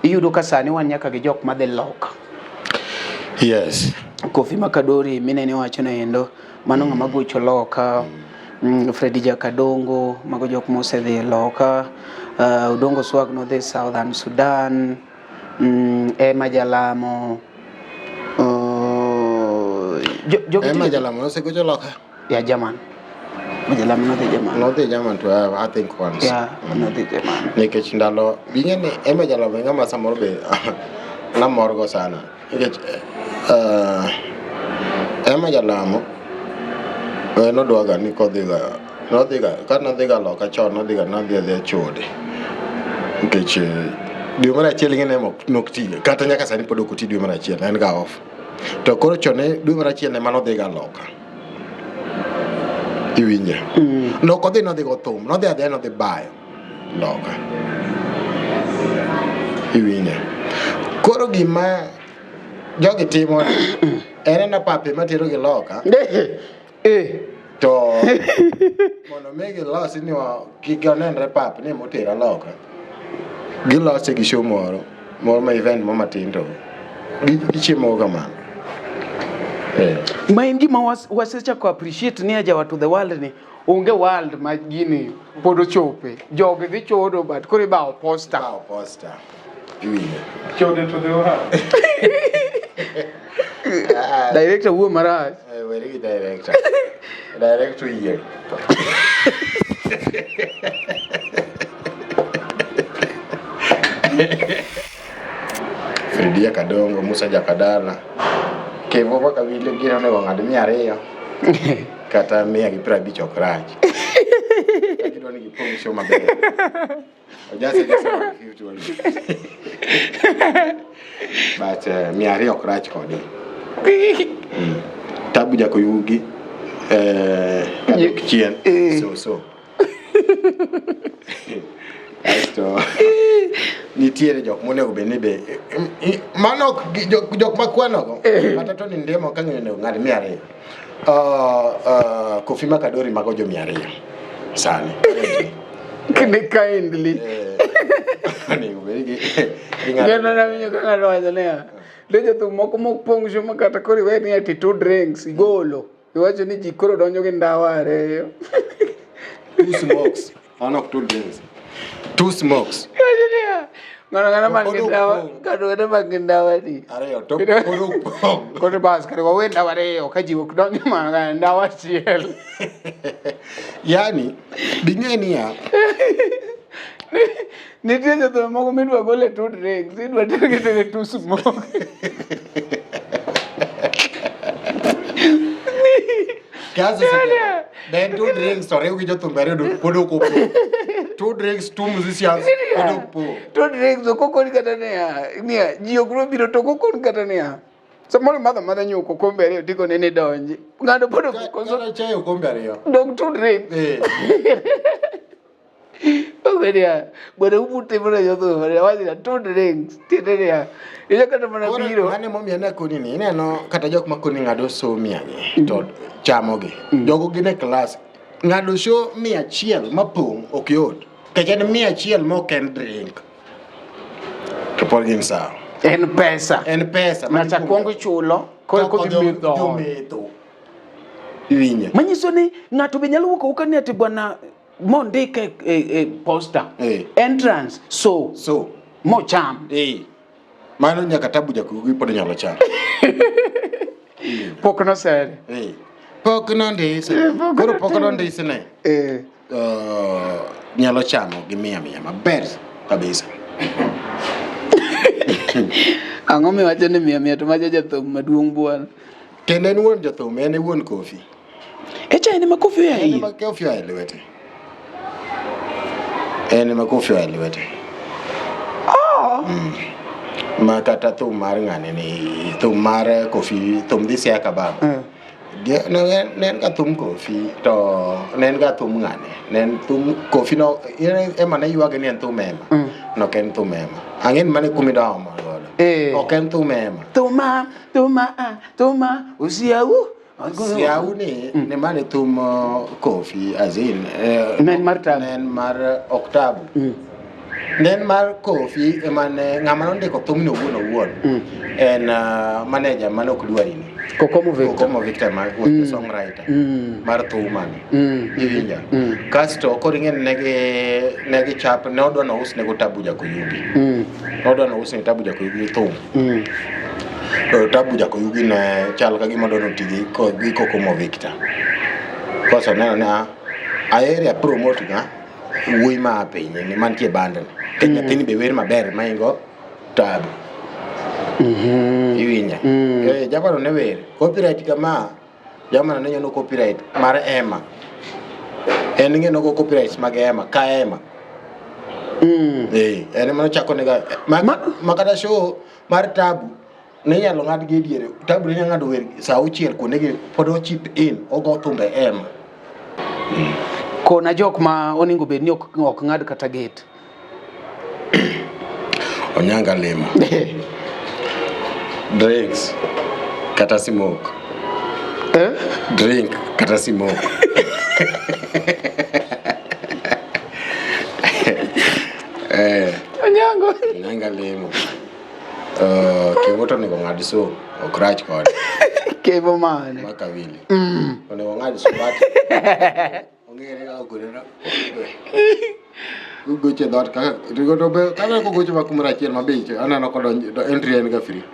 Iyudo ka sani wan nyaka gi jok madhi loka. Yes. Kofi Makadori minene wacho no endo, mano ng'ama gocho loka. Freddy Jakadongo, mago jok mosedhi loka. Odongo Swag nodhi Southern Sudan. Emma Jalamo. Emma Jalamo nosegocho loka? Yeah, German. Emma Jalamo nodhi German. Nodhi German to I think once. Yeah, nodhi German. Nikech ndalo, ing'e ni Emma Jalamo e ng'ama samoro be namorgo sana. Nikech Emma Jalamo nodwaga ni kodhiga, nodhiga, ka nodhiga loka chon nodhiga nodhi adhiya chode. Nikech dwe mar achiel ing'e ni Emma nok tiga, kata nyaka sani pod ok oti dwe mar achiel, en ga off. To koro chon ne dwe mar achiel ema nodhiga loka. Iwinje? Nok odhi nodhi go thum, nodhi adhiya nodhi bayo loka. Iwinje? Koro gima jogi timo en ena pape matero gi loka. To mondo mi gilosi ni kik onenre pap ni motera loka. Gilose gi show moro, moro ma event mo matin to gichiemo kamano. Ma en gima wasechako appreciate ni ajawa to the world ni onge world ma gini pod ochope. Jogi dhi chodo but koro ibawo poster. Ibawo poster. Iwinjo. Chode to the world. Director wuo marach. Weri gi director. Director yie. Fredi Jakadongo, Musa Jakadala. Kevo kaka wile gino onego ng'ad 200 kata 150 ok rach. Ka gidwa ni gipong' show maber. Ojase jase 150 150. But 200 ok rach kode. Tabu Jakoyugi kadok chien so so. Asto nitiere jok monego bed ni be mano ok jok makwanogo kata to ni ndemo ka ng'eyo onego ng'ad 200. Kofi Makadori mago jo 200 sani. Kinde kindly. Onego bed gi ng'ado. Ng'eno nawinjo ka ng'ato wacho niya, ne jothum moko mok pong' show ma kata koro iwe ni ati two drinks igolo. Iwacho ni ji koro donjo gi ndawa ariyo. Two smokes. One of two drinks. Two smokes. Iwacho niya, ng'ano ng'ano man gi ndawa, ng'ano ng'ano man gi ndawa ni. Ariyo to pod ok pong'. Koro bas kare wawe ndawa ariyo ka ji ok donjo mana ndawa achiel. Yani, ding'e niya. Nitie jothum moko midwa gol e two drinks, idwa tergi tere two smoke. Kaso seche then two drinks to riw gi jothumbe ariyo to pod ok opong'. Two drinks, two musicians, pod ok pong'. Two drinks ok okon kata niya, niya, ji ok nobiro to ok okon kata niya. Samoro imadho amadha nyuka okombe ariyo tikone ni donji. Ng'ato pod ok koso. Kata chai okombe ariyo. Dong two drinks. Obedia, bwana ubute bwana jothum, wacho ni two drinks, tiende niya, inya kata mana biro. Mano emomiyo nakoni ni ineno kata jok makoni ng'ado show mia gi to chamogi. Jogo gin e klas. Ng'ado show 100 mapong' ok yot. Nikech en 100 ma ok en drink. To pod gin sawa. En pesa. En pesa. Ng'ato kwongo chulo, koro kodhi metho. Jometho. Iwinjo. Manyiso ni ng'ato be nyalo wuok awuoka ni ati bwana mondik e poster. Entrance so. So. Mocham. Mano nyaka Tabu Jakugi pod nyalo chamo. Pok nosere. Pok nondise. Koro pok nondise ne. Nyalo chamo gi mia mia maber kabisa. Ang'o miwacho ni mia mia to macha jathum maduong' bwana. Kendo en wuon jathum, en e wuon Kofi. Echa en ema Kofi oa En ire. ema Kofi oa e lwete. En ema Kofi oa e lwete. Ma kata thum mar ng'ane ni, thum mar Kofi, thum dhi Siaya Baba. Ne en ga thum Kofi, to ne en ga thum ng'ane. Ne en thum Kofi no, ema ne ywage ni en thum Ema. No ok en thum Ema. Ang'e ni mano e kuma idwa omo godo. Ok en thum Ema. Thuma, thuma, thuma, usiau. Siau ni ne mane thum Kofi as in Ne en mar Tabu. Ne en mar Oktabu. Ne en mar Kofi ema ne ng'ama nondiko thumni owuon owuon. En manager mane ok dwari ni. Kokomo Victor. Kokomo Victor ma was the songwriter mar thumani. Iwinja. Kasto koro ing'e ni negi negi chap ne odwa nousne go Tabu Jakoyugi. Nodwa nousne Tabu Jakoyugi thum. To Tabu Jakoyugi ne chal ka gima odwa noti gi gi Kokomo Victor. Koso neno ni ah, aheri a promote ga wuoyi ma a piny ni mantie band ni. Nikech nyathini be wer maber maingo Tabu. Iwinja. Eh, jamano ne wer. Copyright kama jamano ne nyono copyright mar Emma. En ing'e nogo copyrights mag Emma ka Emma. Eh, en ema nochako nega ma, ma kata show mar Tabu ne inyalo ng'ad gi e diere. Tabu ne nyalo ng'ado wer saa auchiel kuonde gi pod o chip in ogo thumbe Emma. Kona jok ma onego bed ni ok ok ng'ad kata gate. Onyanga lemo. Drinks kata smoke. Eh? Drink kata smoke. Eh, Onyango. Onyanga lemo. Kevo to onego ng'ad so, ok rach kode. Kevo mane? Makawili. Onego ng'ad so but ong'ere kaka kure no. Gocho e dhoot kaka to be kaka kogocho ma kumoro achiel ma be aneno kodonjo entry en ga free.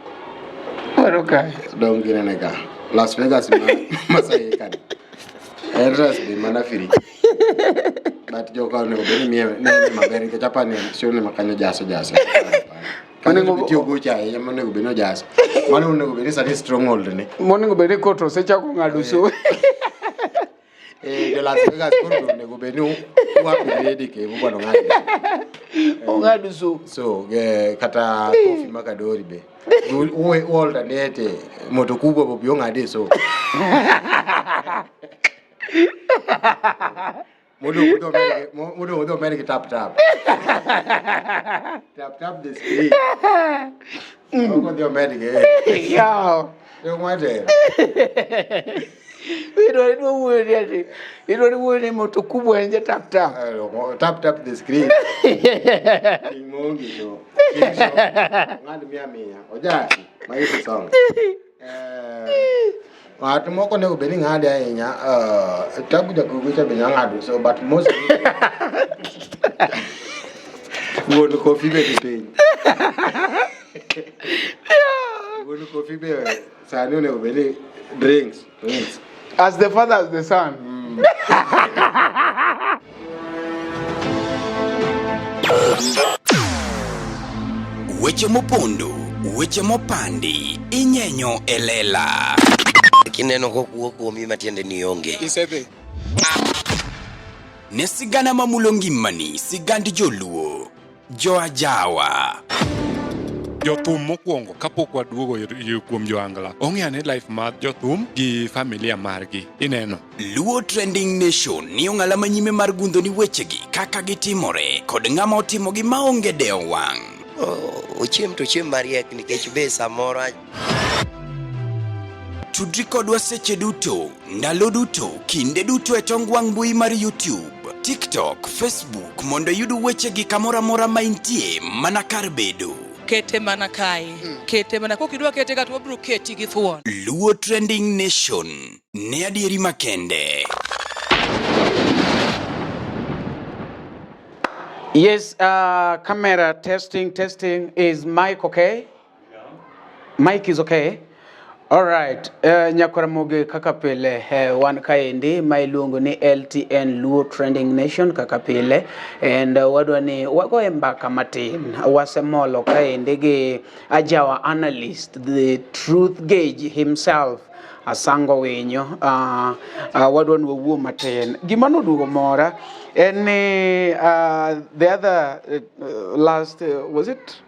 Mano kae. Dong ginene ka. Las Vegas ma Masai ka. Entrance be mana free. But joka onego bed ni miye ne maber nikech apani show ne makanyo jaso jaso. Kanyo Onego- tiyo gocho ahinya monego bed ni ojaso. Mano onego bed ni sani stronghold ne. Monego bed ni koto osechako ng'ado so. Eh, jo Las Vegas koro onego bed ni upgrade ke bwana ng'ado. Ong'ado so. So, kata Kofi Makadori be. Uwe alternate moto kubwa bobi ong'ade so. Mudo mudo med gi tap tap. Tap tap the screen. Oko dhi omed gi. Yaw. Yo mwate. Idwa idwa wuoyo ni ati. Idwa ni wuoyo ni moto kubwa en ja tap tap. Tap tap the screen. King Mongi so. King so. Ng'ad mia mia. Ojasi. Maisi song. Ng'at moko onego bed ni ng'ade ahinya. Tabu Jakogo cha be nya ng'ado so but most Wuon Kofi be ni piny. Wuon Kofi be sani onego bed ni drinks, drinks. As the father as the son. Weche mopondo, weche mopandi, inyenyo e lela. Kineno kokuo kuomi matiende ni onge. Isedhi. Ne sigana mamulo ngimani, sigand joluo, joajawa. Jothum mokwongo kapok waduogo kuom joangla ong'e ane life mar jothum gi familia margi ineno. Luo Trending Nation ni ong'ala manyime mar gundho ni wechegi kaka gitimore kod ng'ama otimogi maonge dewo wang'. Ochiem to ochiem mariek nikech be samoro Tudri kodwa seche duto, ndalo duto, kinde duto e tong wang' mbui mar YouTube, TikTok, Facebook mondo iyud wechegi kamoro amora ma intie mana kar bedo. Kete mana kae. Kete mana kokidwa kete ka to wabiro keti gi thuon. Luo Trending Nation ne adieri makende. Yes, camera testing, testing. Is mic okay? Mic is okay. All right. Nyakwaramogi kaka pile wan kaendi ma iluongo ni LTN Luo Trending Nation kaka pile and wadwa ni wagoye mbaka matin. Wasemolo kaendi gi Ajawa analyst, the truth gauge himself, Asango Winyo. Wadwa ni wawuo matin. Gima noduogo mora en ni the other last was it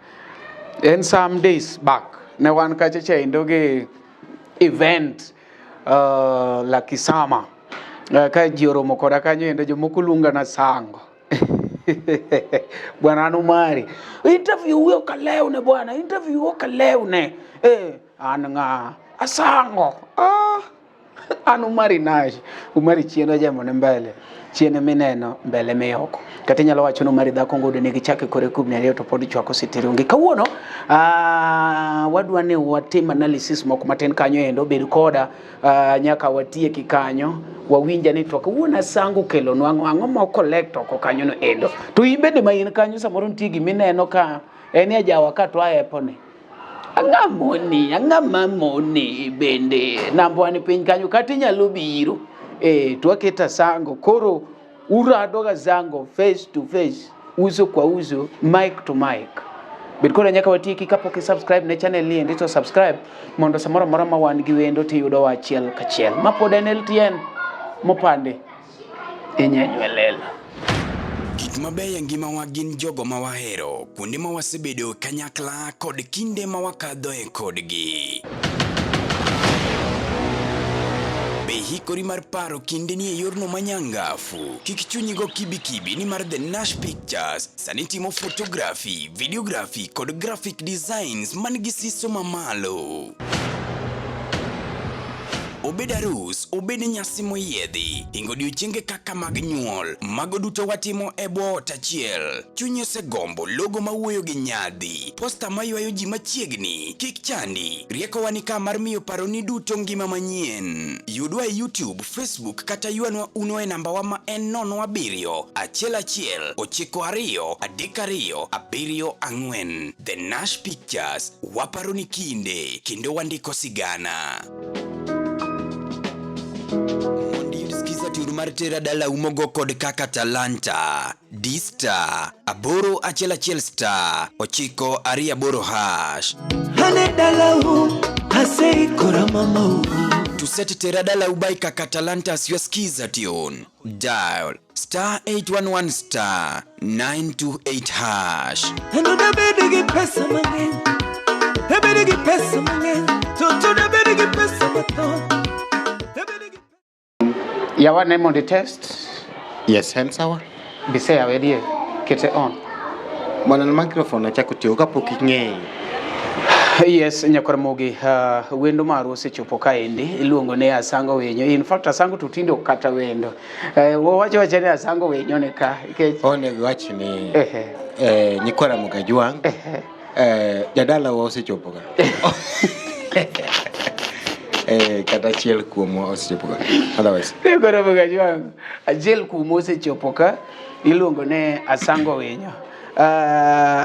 en some days back ne wan kacha chaendo gi event Lucky Summer ka ji oromo koda kanyo endo jomoko luonga na Sango bwana an Umari interview huyo kalewne bwana interview huyo kalewne an ng'a Asango ah. An Umari Nash, Umari chien ojemo ne mbele. Chien mineno mbele miyoko. Kata inyalo wacho ni Umari dhako ngode nigi chake kore kubni ariyo to pod chwako sitiri onge. Kawuono wadwa ni watim analysis moko matin kanyo endo bed koda nyaka watieki kanyo wawinja ni to kawuono Asango okelonwa ang'o ang'o ma collect oko kanyo no endo. To in bende ma in kanyo samoro nitie gimineno ka en ni ajawa ka to aepone. Ang'a moni, ang'a ma moni bende nambwa ni piny kanyo kata inyalo biro. Eh, to waketo Asango koro urado ga Asango face to face, uso kwa uso, mic to mic. Bed koda nyaka watieki kapok i subscribe ne channel ni endi to subscribe mondo samoro amora ma wan gi wendo tiyudowa achiel kachiel. Ma pod en LTN mopande inyenywelela. Gik mabeyo e ngimawa gin jogo ma wahero, kuonde ma wasebedo kanyakla kod kinde ma wakadhoe kodgi. Be ihikori mar paro kindeni e yorno manyangafu? Kik chunyi go kibikibi nimar The Nash Pictures sani timo photography, videography kod graphic designs man gi siso mamalo. Obed arus, obed nyasi moyiedhi, hingo odiochienge kaka mag nyuol, mago duto watimo e bwo ot achiel. Chunyi osegombo logo mawuoyo gi nyadhi, posta maywayo ji machiegni, kik chandi, riekowa ni ka mar miyo paroni duto ngima manyien. Yudwa e YouTube, Facebook kata ywanwa uno e nambawa ma en 07 11 92 3 74. The Nash Pictures, waparo ni kinde kendo wandiko sigana. Mondo iyud skiza tune mar tera dalau mogo kod kaka talanta D star aboro achiel achiel star ochiko ariyo aboro hash. Ane dalau aseikora mamau. To set tera dalau by kaka talanta as your skiza tune, dial star 811 star 928 hash. Kendo nabed gi pesa mang'eny, nabed gi pesa mang'eny, toto nabed gi pesa mathoth. Nabed gi Yawa ne mondo test. Yes, en sawa. Biseyawe adier. Kete on. Bwana na microphone achako tiyo kapok ing'eyo. Yes, Nyakwar-Mogi, wendo marwa osechopo kaendi, iluongo ni Asango Winyo. In fact, Asango to tinde ok kata wendo. Wawacho wacha ni Asango Winyo ni ka. Nikech Onego wach ni Ehe. nyikwa Ramogi Ajwang', jadalawa osechopo ka. Kata achiel kuomwa osechopo ka. Otherwise. Nyikwa Ramogi Ajwang', achiel kuomwa osechopo ka, iluongo ni Asango Winyo.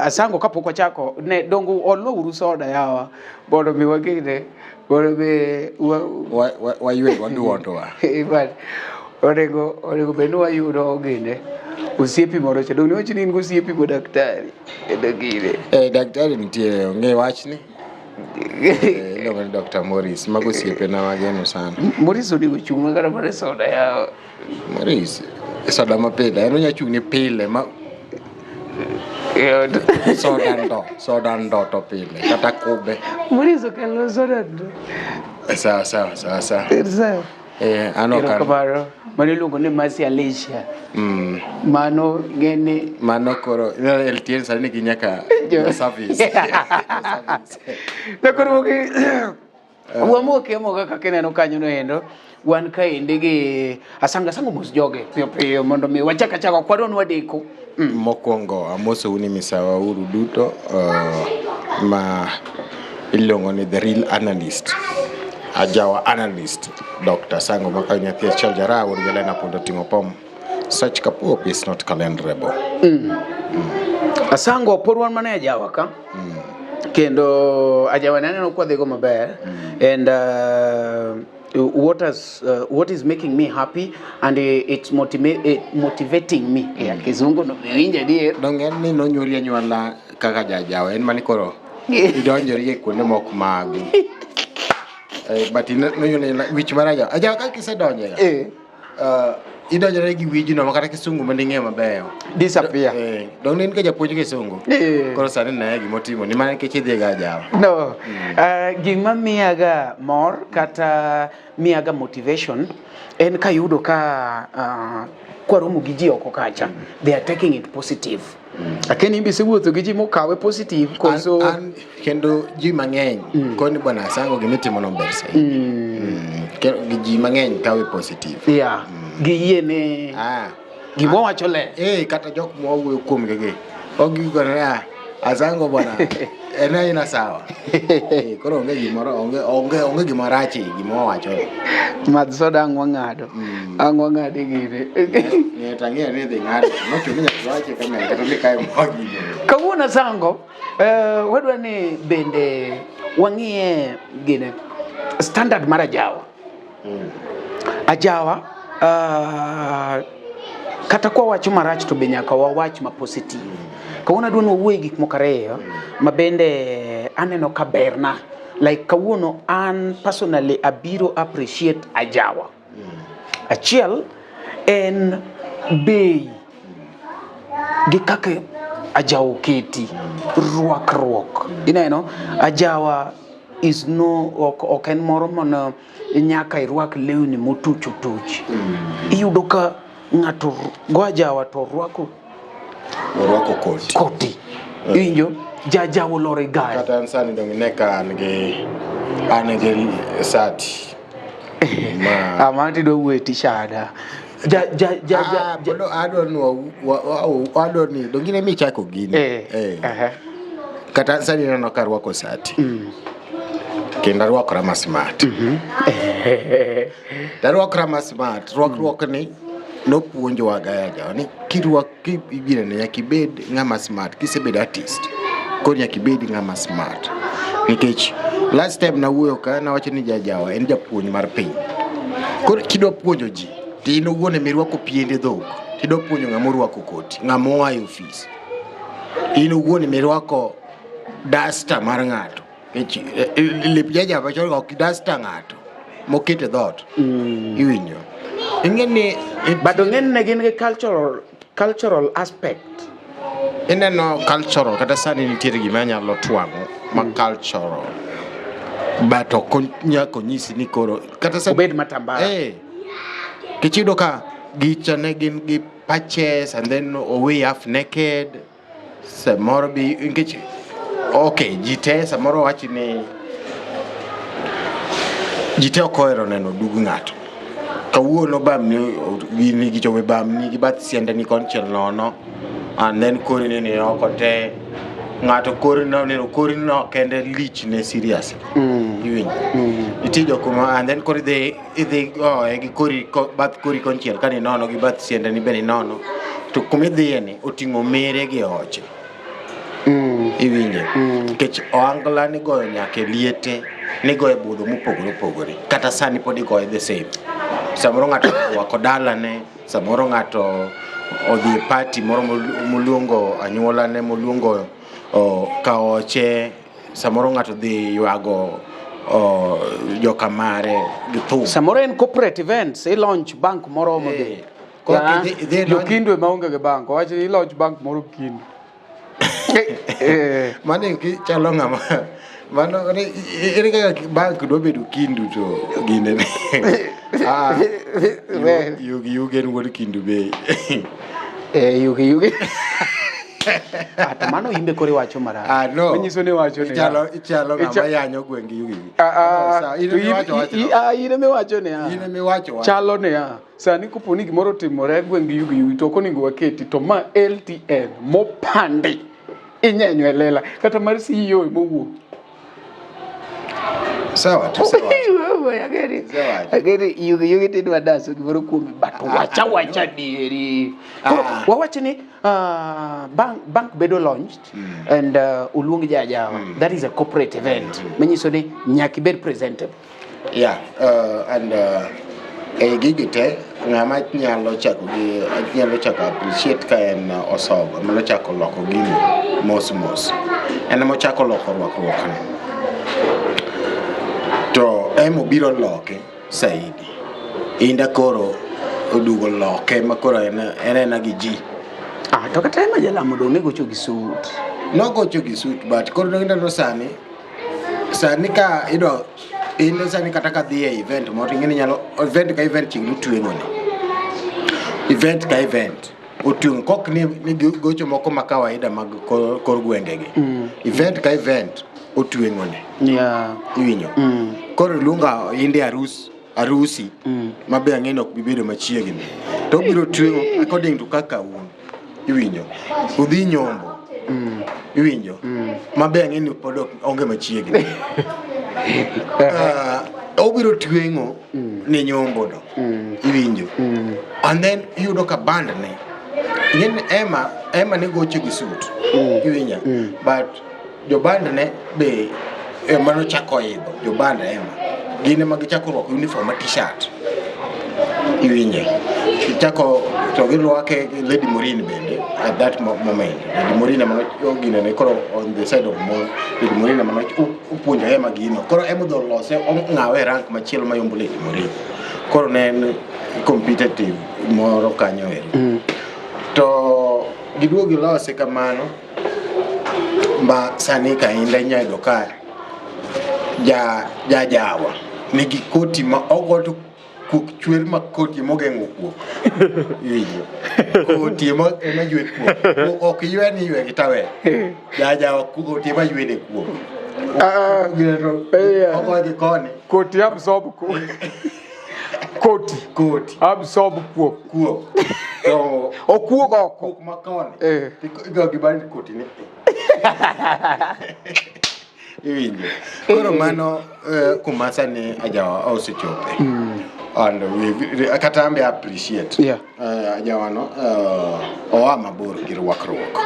Asango kapok wachako ne dongo olwa uru soda yawa mondo mi wagine mondo mi waywe waduondwa. But onego bed ni wayudo gine osiepi moro cha dong niwacho ni in gosiepi mo daktari kendo gine. Daktari nitie ong'e wachni. Iluongo ni Dr. Morris, mago osiepena mageno sana. Morris onego chung' kata mana e soda yawa. Morris, soda mapile, en onya chung' ni pile ma soda ndo to pile kata kube. Morris okelo soda ndo. Sawa sawa sawa sawa. Sawa. An ok an. Erokamano. Mano iluongo ni Mercy Alicia. Mano ng'eni Mano koro LTN sani nigi nyaka service. To koro wamoke amoka kaka ineno kanyo no endo. Wan kaendi gi Asango. Asango mos joge piyo piyo mondo mi wachak achaka ok wadwa ni wadeko. Mokwongo amosou ni misawa uru duto ma iluongo ni the real analyst. Ajawa analyst Dr. Asango makayo nyathi achiel jaraha wuod Galena pondo ting'o pom. Such kapop is not calendrable. Asango pod wan mana e ajawa ka. Kendo ajawa ne aneno kwa dhigo maber. And what is making me happy and it's motivating me. Yeah, kizungu no winjo adier. Donge en ni nonyuoli anyuola kaka jajawa en mani koro idonjori e kuonde moko magu. But nonyuoli anyuola wich mar ajawa. Ajawa ka kisedonje ga. Idonjore gi wijno ma kata kisungu ma ning'eyo mabeyo. Disappear. Donge ne in ga japuonj kisungu? Koro sani ne gimotimo ni mana nikech idhi ga ajawa. No. Gima miyaga mor kata miyaga motivation en kayudo ka kwaromo gi ji oko kacha, they are taking it positive. Lakini in be isewuotho gi ji mokawe positive koso An kendo ji mang'eny koni bwana Asango gimitimo no ber saidi. Ji mang'eny kawe positive. Yeah. Giyie ni gima wacho ler. Eh, kata jok mwawuoyo kuomgi gi. Ok gigone ah, Azango bwana. En aina sawa. Eh, koro onge gimoro onge gima rach e gima wawacho. Madh soda ang' wang'ado. Ang' wang'ade gine. Ng'e to ang'eyo ni idhi ng'ado. Nochuno ni nyaka wache kamano kata ni kae mwagi. Kawuono Azango, wadwa ni bende wang'iye gine standard mar ajawa. Ajawa kata kwa wacho marach to be nyaka wawach ma positive. Kawuono adwa ni wawuoye gik moko ariyo ma bende aneno ka berna. Like kawuono an personally abiro appreciate ajawa. Achiel en bei gi kaka ajawa oketi, rwakruok. Ineno, ajawa is no ok en moro mana nyaka irwak lewni motuch otuch. Iyudo ka ng'ato go ajawa to orwako Orwako koti. Koti. Iwinjo? Jajawa olor e gari. Kata an sani dong ine ka an gi sati. Ma Ah, mano tidwa wuoyo e tishada. Ja ja ja ja Ah, pod adwa ni adwa ni dong ine michako gini. Eh. Kata an sani ineno ka arwako sati. Kendo arwakora ma smart. Tarwakora ma smart. Rwakruok ni nopuonjowa ga yajawa ni kirwak kibiro ne nyaka ibed ng'ama smart. Kisebedo artist, koro nyaka ibed ng'ama smart. Nikech last time nawuoyo ka nawacho ni jajawa en japuonj mar piny. Koro kidwa puonjo ji, to in owuon ema irwako piende dhok, tidwa puonjo ng'ama orwako koti, ng'ama oa e ofis. In owuon ema irwako duster mar ng'ato. Nikech lep jajawa chon ok duster ng'ato moketo e dhoot. Iwinjo. Ing'e ni But ng'enyne gin gi cultural aspect. Ineno cultural kata sani nitiere gima anyalo twang'o ma cultural. But ok nyaka onyisi ni koro kata sani obed matambara. Eh. Nikech iyudo ka gicha ne gin gi patches and then owe half naked. Samoro bi nikech okay ji te samoro wach ni ji te ok ohero neno dug ng'ato. Kawuono bamni gini gichopo bamni gi bath siendeni konchiel nono and then kori ni ni oko te ng'ato kori no neno kori no kende lich ne serious. Iwinjo? Nitie jok ma and then koro idhi goye gi kori bath kori konchiel ka ni nono gi bath siendeni be ni nono to kuma idhiye ni oting'o mere gi oche. Iwinjo? Nikech ohangla nigoyo nyaka e liete, nigoyo e budho mopogore opogore. Kata sani pod igoye the same. Samoro ng'ato orwako dalane, samoro ng'ato odhi e party moro moluongo anyuolane, moluongo kaoche, samoro ng'ato dhi ywago jokamare gi thum. Samoro en corporate events, i launch bank moro modhi. Koro idhi launch- Jokindu ema onge gi bank, owach ni i launch bank moro Kindu. Mano chalo ng'ama mano ere kaka bank dwa bedo Kindu to gine ne. Ah, Yugi Yugi en wuod Kindu be. Yugi Yugi. To mano imbe koro iwacho marach. Ah, no. Manyiso ni iwacho niya. Ichalo ng'ama yanyo gweng' gi Yugi Yugi. In ema iwacho wachno. In ema iwacho niya. In ema iwacho wach. Chalo niya. Sani kopo ni gimoro otimore e gweng' gi Yugi Yugi to ok onego waketi to ma LTN mopandi inyenyo e lela kata mar CEO ema owuok. Sawa to sawa. Ageri Yugi Yugi tidwa daso gimoro kuome but wacha wacha dieri. Koro wawach ni bank bedo launched and oluong jajawa. That is a corporate event. Manyiso ni nyaka ibed presentable. Yeah, and e gigi te ng'ama nyalo chako gi nyalo chako appreciate ka en Osogo ema nochako loko gini mos mos. En ema ochako loko rwakruokne. To ema obiro loke saidi. Inda koro oduogo loke ma koro en ena gi ji. Ah, to kata ema jalamo dong' ne gocho gi suit. Nogocho gi suit but koro ineno sani sani ka idwa in sani kata ka dhi e event moro ing'e ni nyalo event ka event chiegni otweng'o ni. Event ka event otweng'o kok ni gocho moko ma kawaida mag kor gwenge gi. Event ka event otweng'o ni. Yeah. Iwinjo? Koro iluongo inde arus. arusi ma be ang'e ni ok bi bedo machiegni to obiro tweng'o according to kaka un iwinjo udhi nyombo iwinjo ma be ang'e ni pod ok onge machiegni. Obiro tweng'o ne nyombo no iwinjo and then iyudo ka band ne ing'e ni Emma Emma ne gocho gi suit iwinjo but jo band ne be ema nochako idho jo band Emma gin ema gichako rwako uniform ma t-shirt iwinje gichako to girwake gi Lady Maureen bende at that moment Lady Maureen ema nogine ne koro on the side of Mo Lady Maureen ema nopuonjo Emma gino koro Emma odhi olose ong'awe e rank machielo mayombo Lady Maureen koro ne en competitive moro kanyo ero to giduogo gilose kamano ma sani kainda inya yudo ka ja jajawa nigi koti ma ogo to kuok chwer ma koti mogeng'o kuok iwinjo koti ema ema ywe kuok Kuok ok ywe ni ywe gi tawel jajawa koti ema ywe ne kuok Ah, eh, ogo gi koni Koti absorb kuok. Koti koti absorb kuok. kuok to Okuog oko. kuok ma koni Eh. igo gi band koti ni iwinjo koro mano kuma sani ajawa osechope and we kata an be appreciate Yeah. Ajawa no oa mabor gi rwakruok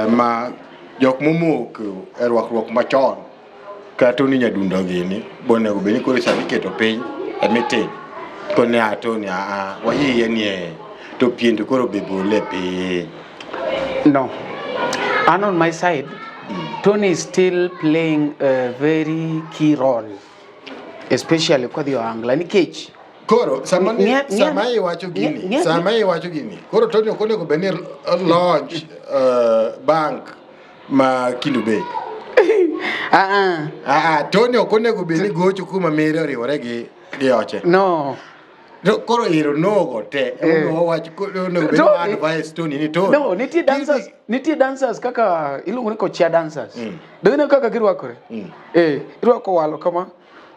ma jok momoko e rwakruok machon kata Tony Nyadundo gini bonego bed ni koro sani iketo piny e meeting koni a Tony a wayie ni e to pien to koro be bole piny. No. And on my side, Tony is still playing a very key role, especially kodhi ohangla nikech Koro sama ni, sama iwacho gini, sama iwacho gini, koro Tony ok onego bed ni launch bank ma Kendu Bay. Ah, ah, Tony ok onego bed ni gocho kuma mere oriwore gi oche. No. To koro ero nogo te. Emomiyo wawacho onego bed ni advice Tony ni Tony. No, nitie dancers kaka iluongo ni kochia dancers. Mm. Donge kaka girwakore? Mm. Irwako walo kama.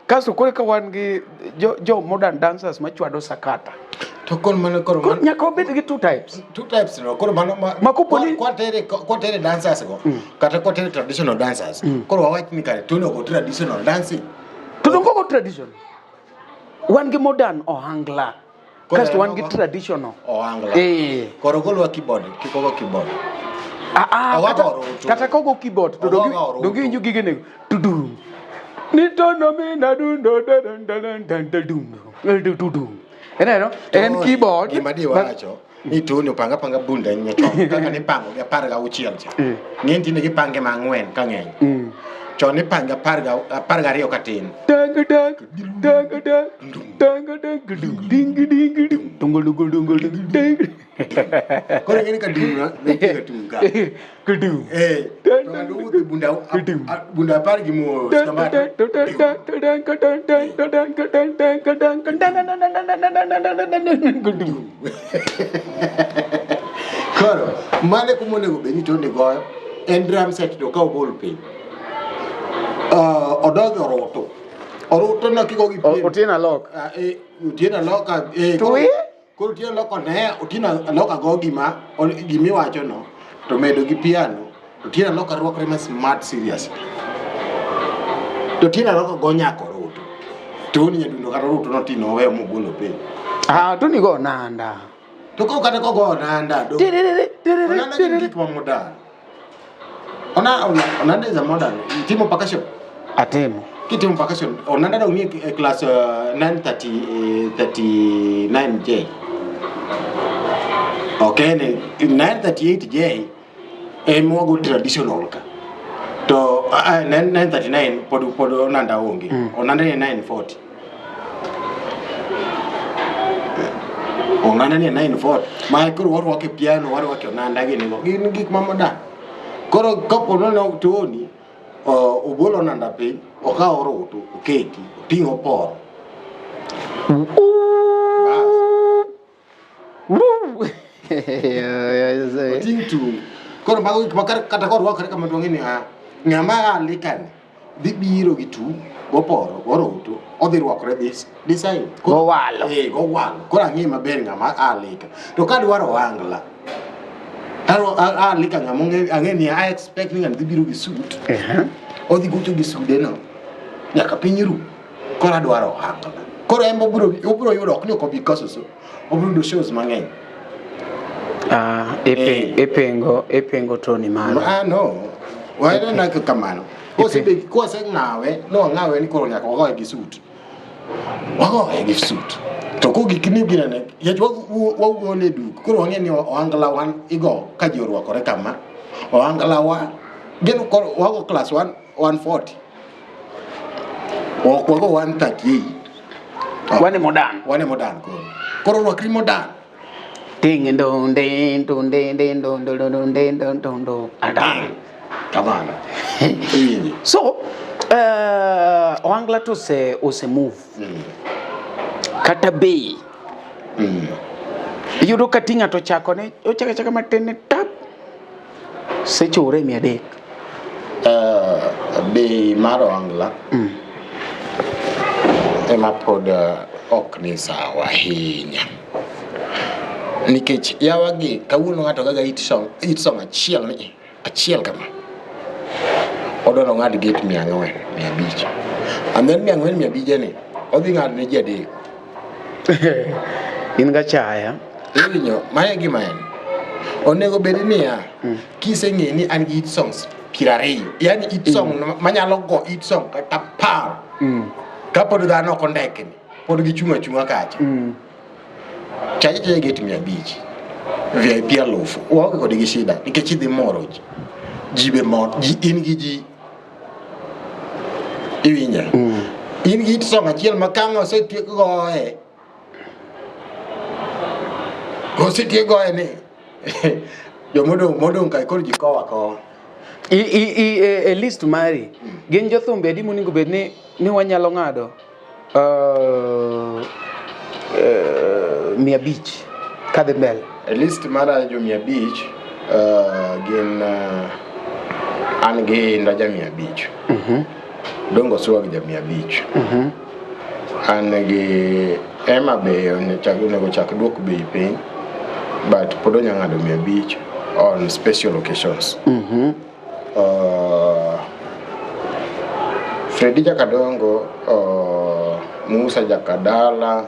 Kasto koro ka wan gi jo modern dancers machwado sakata. To koro mano koro mano nyaka wabed gi two types. Two types no. Koro mano ma kopo ni kwatere dancers go. Kata kwatere traditional dancers. Koro wawach ni kare Tony ogo traditional dancing. To dongo go traditional. Wan gi modern ohangla. Kasto wan gi traditional. Ohangla. Koro golwa keyboard, kik ogo keyboard. Kata kogo keyboard to dongi winjo gige nego. Tudum. Nitono mina dundo dun dun dun dun dun dun dun. Ineno? En keyboard. Gima diwacho ni Tony opanga panga bunda nyachon kaka nipango gi 16 cha. Ng'eny tinde gipange ma 4 ka ng'eny. Chon nipange 12 katin. Tang tang tang tang tang tang ding ding ding dungo dungo dungo ding. Koro ing'e ni ka dum na nitie ga tung ka. Kudum. To ng'ato wuotho e bunda bunda 10 gi mos kama to. Koro mano e kuma onego bed ni Tony goyo en drum set to ka ogol piny. Odog e orutu. Orutu no kiko gi pien. Otieno Alok. Otieno Alok. Twi? Koro Otieno Alok ne Otieno Alok go gima gimiwacho no to medo gi piano. Otieno Alok rwakre ma smart serious. To Otieno Alok go nyaka orutu. Tony Nyadundo kata orutu no tino oweyo mogolo piny. Ah, Tony go nanda. To koro kata kogo onanda do. Onanda gin gik ma modern. Onanda is a modern. Itimo percussion? Atimo. Kitimo percussion, onanda dong nie e class 939J. Okay, ne 938J ema wago traditional ka. To 939 pod onanda onge. Onanda ni 940. Onanda ni 940. Ma koro warwako e piano, warwako e onanda gini go. Gin gik ma modern. Koro kapo ni Tony obolo onanda piny, okawo orutu, oketi, oting'o oporo. Oting' tung'. Koro mago gik ma kata korwakore kama to wang'e ni ng'ama alikani. dhi biro gi tu goporo goroto odhi rwakore this design Gowalo. Eh, gowalo koro ang'e maber ng'ama alika to kadwaro ohangla Aro alika ng'ama ang'e ni I expect ni ng'ani dhi biro gi suit odhi gocho gi sude no nyaka piny ru koro adwaro ohangla koro en obiro obiro yudo ok ni ok obi koso so obiro yudo shows mang'eny. Ah, ipingo ipingo Tony mano. Ah, no. Waene na kamano. Kose kose ng'awe, no ng'awe ni koro nyaka wagoye gi suit. Wagoye gi suit. To kogik ni ginene, yach wagole duk. Koro wang'e ni ohangla wan igo ka ji orwakore kama. Ohangla wa gin koro wago class 1 140. Ok wago 138. Wane modern. Wane modern koro. Koro rwakri modern. Ding dong ding dong ding ding dong dong dong ding dong dong dong. Adang. Kamano. Iwinjo. So, ohangla to ose move. Kata bei. Iyudo ka ti ng'ato chako ne ochako achaka matin ni tap. Sechure 300. Bei mar ohangla ema pod ok ni sawa ahinya. Nikech yawa gi kawuono ng'ato gaga hit song, hit song achiel ni achiel kama. Odwa ng'ad gate 400, 500. And then 400 500 ni odhi ng'ado ne ji adek. In gachaya. Iwinjo, mae gima en. Onego bed niya, kiseng'e ni an gi hit songs 20, yani hit song manyalo go hit song kata 10. Kapod dhano ok ondekni, pod gichung' achung'a kacha. Chaje chaje gate 500. VIP 1000. Waonge kodgi shida nikech idhi moro ji. Ji be mor, ji in gi ji. Iwinja? In gi hit song achiel ma ka ang' osetiek goye. Osetiek goye ni jomodong' modong' kae koro ji kowa kowa. I list mari, gin jothumbe adi monego bed ni wanyalo ng'ado 500 kadhi mbele? E list mara jo 500 gin an gi Inda ja 500. Dongo Swag ja 500. An gi Emma be onego chak duok bei piny, but pod onya ng'ado 500 on special occasions. Freddy Jakadongo, Musa Jakadala,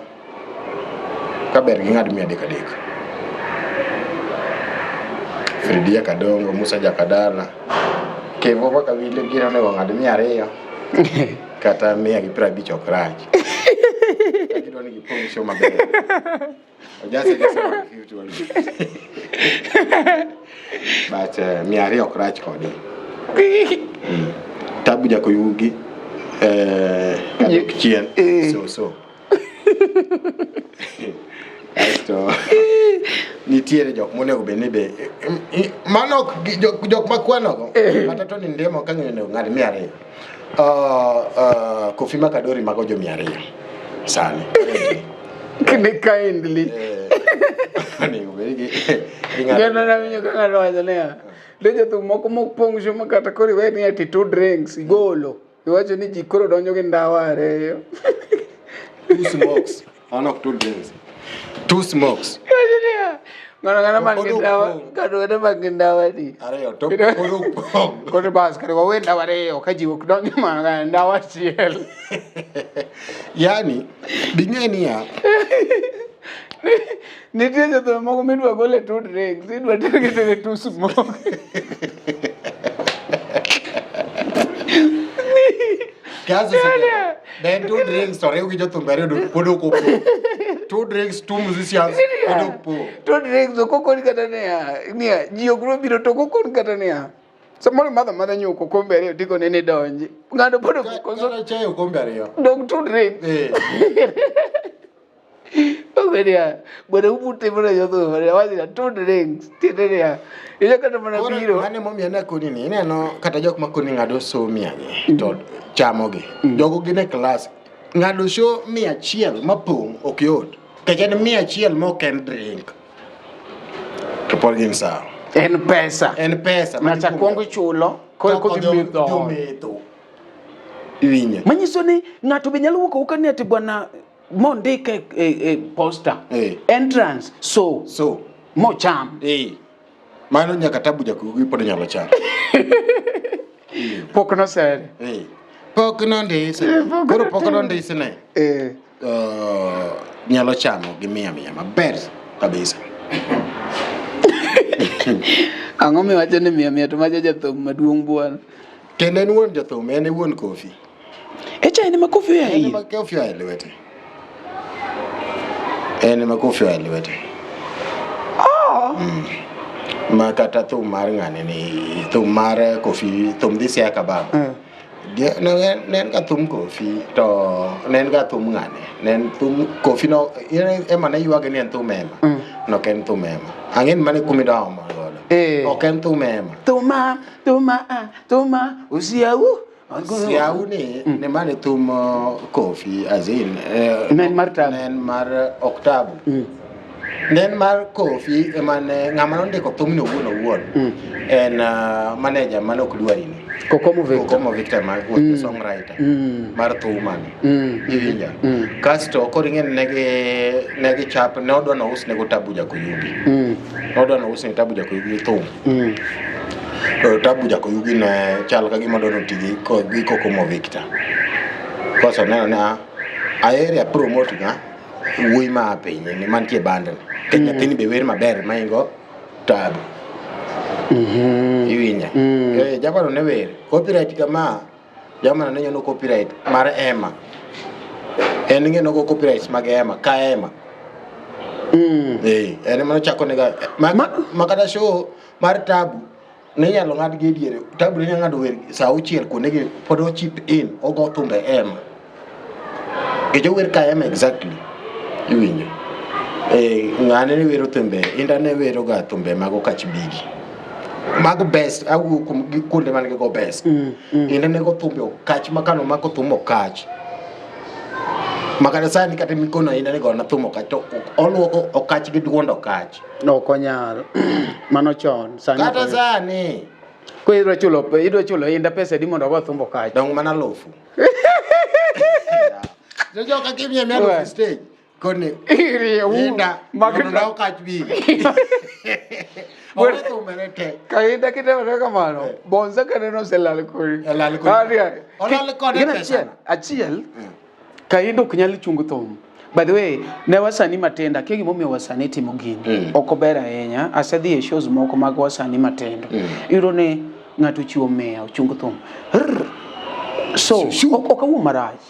kaber ging'ad 300 300. Freddy Jakadongo, Musa Jakadala, Kevo kaka wile gin onego ng'ad 200 kata 150 ok rach. Ka gidwa ni gipong' show maber. Ojase jase 150 150. But 200 ok rach kode. Tabu Jakoyugi kadok chien so so. Asto nitiere jok monego bed ni be mano ok jok makwanogo kata Tony Ndemo ka ng'eyo onego ng'ad 200. Kofi Makadori mago jo 200 sani. Kinde kindly. Onego bed ni ging'ado Geno na winjo ka ng'ato wacho niya, le jothum moko mopong' show ma kata koro iwe ni ati two drinks igolo. Iwacho ni ji koro donjo gi ndawa ariyo. Two smokes. An ok two drinks. Two smokes. Iwacho niya, ng'ano ng'ano man gi ndawa, ng'ano ng'ano man gi ndawa ni. Ariyo to pod ok pong'. Koro bas kare wawe ndawa ariyo ka ji ok donjo mana ndawa achiel. Yani, bing'e niya, Nitie jothum moko midwa gol e two drinks, idwa tergi tere two smoke. Kaso seche then two drinks to riw gi jothumbe ariyo to pod ok opong'. Two drinks, two musicians, pod ok pong'. Two drinks ok okon kata niya, niya, ji ok nobiro to ok okon kata niya. Samoro imadho amadha nyuka okombe ariyo tikone ni donji. Ng'ato pod ok koso. Kata chae okombe ariyo. Dong two drinks. Obedia, bwana ubute mana jothum, wacho ni two drinks, tiende niya, inya kata mana Koro biro. mano emomiyo nakoni ni ineno kata jok makoni ng'ado show mia gi to chamogi. Jogo gin e class. Ng'ado show 100 mapong' ok yot. Nikech en 100 ma ok en drink. To pod gin sawa. En pesa. En pesa. Ng'ato kwongo ichulo, koro kodhi metho. Jometho. Iwinjo. Manyiso ni ng'ato be nyalo wuok awuoka ni ati bwana mondik e, e, e poster. Eh. Entrance so So, mocham. eh. Mano nyaka tabu jakugi pod nyalo chamo. Pok nosere. Eh. Pok nondise. Koro pok nondise ne. Eh. Nyalo chamo gi mia mia maber kabisa. Ang'o miwacho ni mia mia to macha jathum maduong' bwana. Kendo en wuon jathum, en e wuon Kofi. Echa en ema Kofi oya En ire. ema Kofi oa e lwete. En ema Kofi oa e lwete. Mm. Ma kata thum mar ng'ane ni thum mar Kofi, thum dhi Siaya Kababa. Ne ne en ga thum Kofi to ne en ga thum ng'ane. Ne en thum Kofi no en ema ne ywage ni en thum Ema. No ok en thum Ema. Ang'e ni mano e kuma idwa omo godo. Eh. Ok en thum Ema. Thuma, thuma, ah, thuma, usiau. Siau ni ne mane thum Kofi as in Ne en mar Tabu. Ne en mar ok Tabu. Ne en mar Kofi ema ne ng'ama nondiko thumni owuon owuon en manager mane ok dwari ni. Kokomo Victor. Kokomo Victor ma was the songwriter mar thumani. Iwinjo? Kasto koro ing'e ni ne gichap ne odwa nousne go Tabu Jakoyugi. Nodwa nousne Tabu Jakoyugi thum. To Tabu Jakoyugi ne chal ka gima odwa noti gi gi Kokomo Victor. Koso neno ni ah, aheri a promote ga wuoyi ma a piny ni mantie band ni. Nikech nyathini be wer maber maingo Tabu. Iwinja? Eh, jamano ne wer. Copyright kama jamano ne nyono copyright mar Emma. En ing'e nogo copyrights mag Emma ka Emma. Eh, en ema nochako nega ma kata show mar Tabu ne inyalo ng'ad gi e diere. Tabu ne nyalo ng'ado wer saa auchiel kuondegi pod o chip in ogo thumbe Emma. Nikech ower ka Emma exactly. Iwinjo? Eh, ng'ane ne wero thumbe, Inda ne wero ga thumbe mag Okach Bigi. Mago best, awuo kuom gi kuonde man gigo best. Inda ne go thumbe Okach ma kano mako thum Okach. Ma kata sani kata mikono Inda ni gona thum Okach to oluoko Okach gi duond Okach. Ok onyal. Mano chon. Sani ok Kata onyal. sani. Koro idwa chulo Inda pesa adi mondo ogo thumb Okach? Dong mana alufu. Jo joka kimiye mia alufu stage. Koni. Inda. Mondo Okach Bigi. Owe thumbe ne te. Kainda kitemo kamano, Bonza kaneno oselal kodi. Olal kodi. Olal kode Gin pesa. achiel, achiel Kainda ok nyal chungo thum. By the way, ne wasanii matindo, akia gimomiyo wasanii timo gini. Ok ober ahinya. Asedhi e shows moko mag wasanii matindo. Iyudo ni ng'ato ochiwo miya, ochung thum. Rrr. So, ok awuo marach.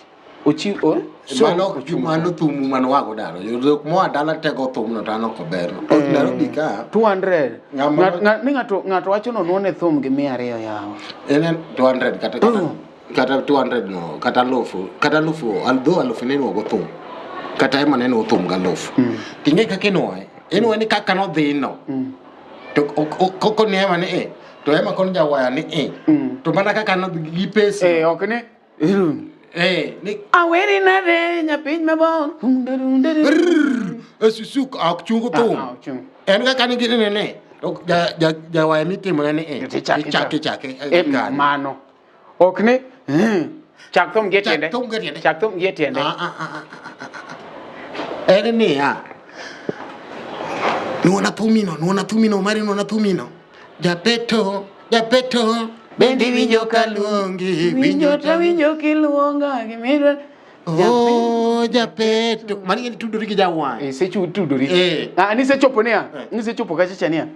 Ochiw, oh, so, Mano mano thum mano wago daro. Jok moa dala tego thumno to an ok ober. Nairobi ka 200. Ng'ama- Ni ng'ato wacho nonuone thum gi 200 yawa. en en 200 kata kata kata 200 no kata alufu kata alufu although alufu ne inuogo thum kata ema ne inuo thum galufu. Ting'e kaka inuoye. Inuoye ni kaka nodhi no. To koko ni ema ni e to ema kono jawaya ni e to mana kaka nodhi gi pesa. Eh, ok ni. Eh, ni Aweri nade nyapiny mabor. E susu ok chungo thum. Ah, ok chung. En kaka ni ginene ne. To jawaya mitimone ni e. Ichake ichake. Eh, mano. Ok ni. Chak thum gi e tiende. Chak thum gi e tiende. Chak thum gi e tiende. En niya. Nuona thumino, nuona thumino, mari nuona thumino. Japeto, japeto. Bende iwinjo ka luongi, Winjo to winjo kiluonga gimidwa. Oh, japeto. Mano ing'e ni tudori gi jawang'. Isechudori. Eh. Ah, nisechopo niya. Nisechopo kacha cha niya.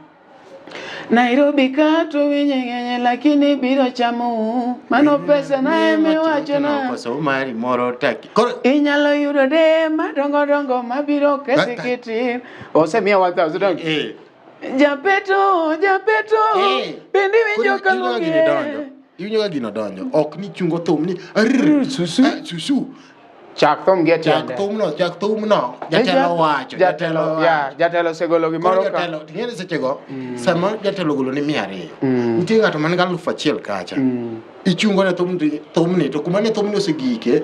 Nairobi ka to winye ng'enye lakini biro chamo mano pesa na emiwacho na Koso mari moro taki. Koro inyalo yudo de madongo dongo mabiro kesi kitin Osemiya 1000 dong. Eh. Japeto, japeto, bende iwinjo ka Koro luongi gini donjo. Iwinjo ka gino donjo. Ok ni chungo thum ni arr, susu. Susu. Chak thum gi e tiende. Chak thumno, chak thumno. Jatelo wacho, jatelo wacho. Ya, jatelo osegolo gimoro Koro ka. jatelo, ting'e ni sechego, sama jatelo ogolo ni 200, nitie ng'ato man gi 1000 kacha. Ichungo ne thumni, thumni, to kuma ne thumni osegike,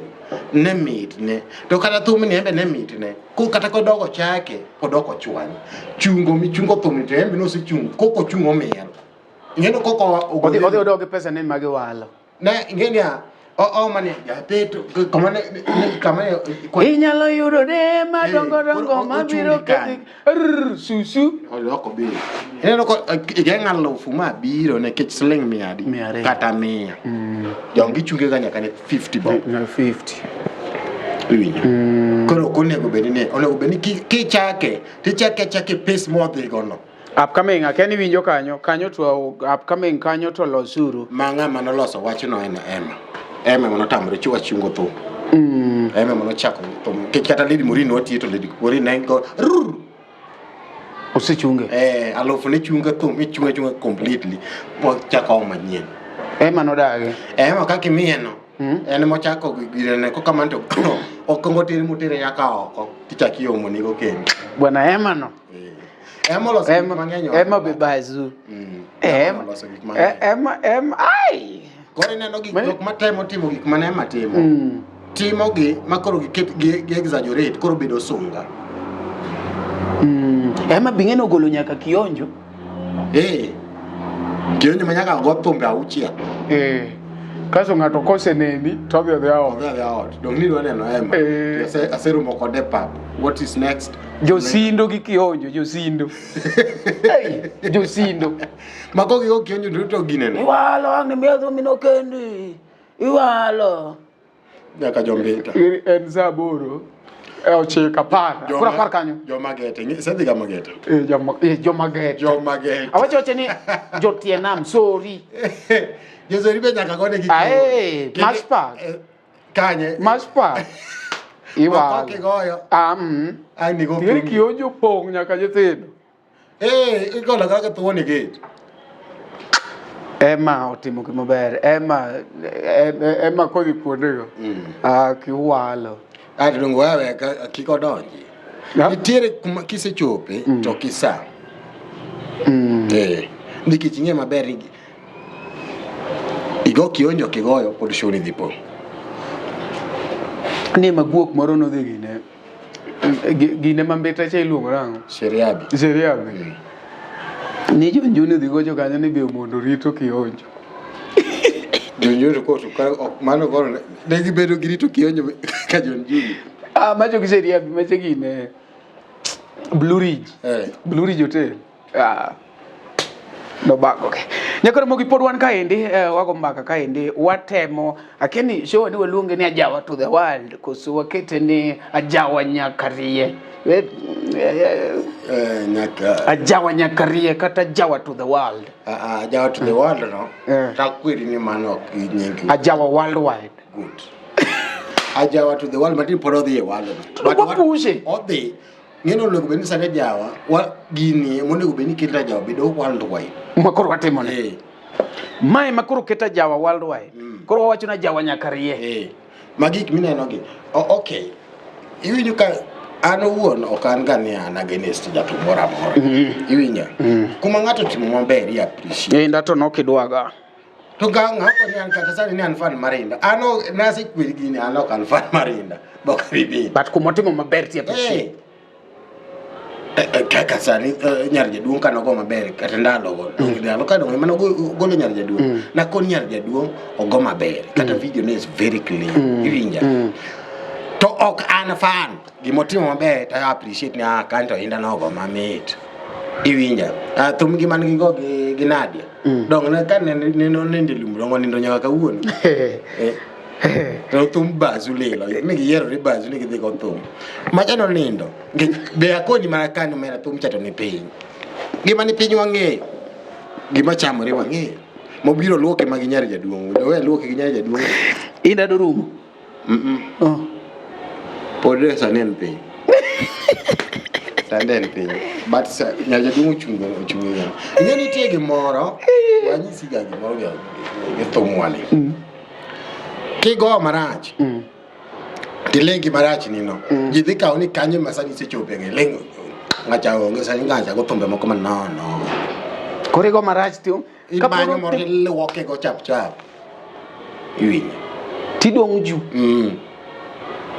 ne mitne. To kata thumni embe ne mitne. Ko kata kodogo chake, pod ok ochwany. Chungo michungo thumni to embe nosechungo, koko ochung' omiel. Ing'e ni koko Odhi odhi odog gi pesa ne magiwalo. Ne, ing'e niya, O mane japeto kama ne kama ne Inyalo yudo de madongo Eh, dongo koro mabiro ochungi kanyo. kethi Rrr, susu oloko be. Ineno ko igeng' alufu ma biro nikech siling mia adi? 200. Kata 100. Jong gichunge ga nyaka ne 50 bob. 50. Iwinjo? Koro ok onego bed ni onego bed ni kichake tichake achake pes modhigo no. Upcoming akia ni winjo kanyo kanyo to upcoming kanyo to losuru. Ma ng'ama noloso wachno en Emma. Emma ema notamore chuwa chungo thum. Emma ema nochako thum. Nikech kata Lady Morin watiye to Lady Morin ne go rrr. Osechunge. Eh, alufu ne chunga thum ichunga chunga completely. Mochako omo manyien. Emma nodagi. Emma kaka imiye no. En mochako girene kokamano to okongo tere motere nyaka oko tichak iomo nigo kendo. Bwana Emma no. Emma oloso gik Emma mang'eny. Emma be bazu. Emma oloso gik mang'eny. Emma Emma ai. Koro ineno gik jok matemo timo gik mane Emma timo. Timo gi ma koro giket gi exaggerate koro bedo sunga. Emma bing'e nogolo nyaka kionjo. Eh. Kionjo ma nyaka go thumbe auchiel. Eh. Kaso ng'ato koseneni to odhi odhi ot. Odhi adhiya ot. Dong' nidwa neno Emma. Eh. Aserumo kode e pap. What is next? Josindo gi kionjo, josindo. Hey, josindo. Mako gigo kionjo duto ginene. Iwalo ang' ni miyo thumi nokendi. Iwalo. Nyaka jombita. En saa 8 9 10. Koro 10 kanyo. Joma gete. Isedhi ga Mageta? Eh, joma gete. Joma gete. Awacho wacho ni jotienam sorry. Josori be nyaka gone gi Ae, Kendo- Mash Park. Kanye? Mash Park. Iwalo. Mako kigoyo. Ah, Ang' nigo Tieni thumbi. kionjo pong' nyaka nyithindo. Eh, igolo kaka thuon e gate. Emma otimo gima ber. Emma Emma kodhi kuondego. Ah, kiwalo. Ah, to dongo wewe kik odonji. Nitiere kuma kisechope to kisa. Eh, nikech ing'e maber ni igo kionjo kigoyo pod show ni dhi pong'. Ni maguok moro nodhi gine. Gine mambita cha iluongo nang'o? Sheriabi. Sheriabi. Ni jonjuni dhi gocho kanyo ni be mondo rito kionjo. Jonjuni koto ka ok mano koro ne gibedo gi rito kionjo ka jonjuni. Ah, macho gi Sheriabi macho gine Blue Ridge. Eh. Blue Ridge Hotel. Ah. Nobago ke. Nyakoro mogi pod wan kaendi wago mbaka kaendi watemo akeni show ni waluonge ni ajawa to the world koso wakete ni ajawa nyakarie. Nyaka Ajawa nyakarie kata ajawa to the world. Ajawa to the world no. Takweri ni mano ok nying. Ajawa worldwide. Good. Ajawa to the world matin pod odhi e world no. To wapushe. Odhi. Ng'eno onego bed ni sani ajawa wa gini monego bed ni keto ajawa bedo worldwide. Ma koro watimo ne. Mae ma koro keto ajawa worldwide. Koro wawacho ni ajawa nyakarie. Ma gik mineno gi. Okay. Iwinjo ka an owuon ok an ga ni an against jathum moro amora. Iwinjo? Kuma ng'ato timo maber i appreciate. Inda to nokidwaga. To ga ng'apo ni an kata sani ni an fan mar Inda. An nasekweri gini an ok an fan mar Inda. Bok abi But kumotimo maber ti appreciate. Kaka sani nyar jaduong' kanogo maber kata ndalo go. Ndalo ka dong' mano golo nyar jaduong'. Nakon nyar jaduong' ogo maber. Kata video ne is very clear. Iwinja? To ok an fan. Gimotimo maber to I appreciate ni ah kanto Inda nogo mamit. Iwinja? Thum gi man gi go gi Nadia. Dong' ne ka ne nonindo e lum dong' onindo nyaka kawuono. To thum bazu lilo. Ne giyiero ni bazu ni gidhi go thum. Macha nonindo. Nikech be akoni mana ka ni omera thum cha to ni piny. Gima ni piny wang'eyo. Gima chamore wang'eyo. Mobiro luoke ma gi nyar jaduong'. Owe luoke gi nyar jaduong'. Inda dorumo. Pod sani en piny. Sani en piny. But nyar jaduong' ochungo ochungo. Ing'e nitie gimoro, wanyisi ga gimoro gi thumwa ni. Kigoyo marach, tiling' gi marach ni no. Ji dhi kawo ni kanyo ma sani isechope gi ling' ng'acha onge sani ng'acha go thumbe moko manono. Koro igo marach ti Imanyo moro iluoke go chap chap. Iwinjo. Tidong' ju.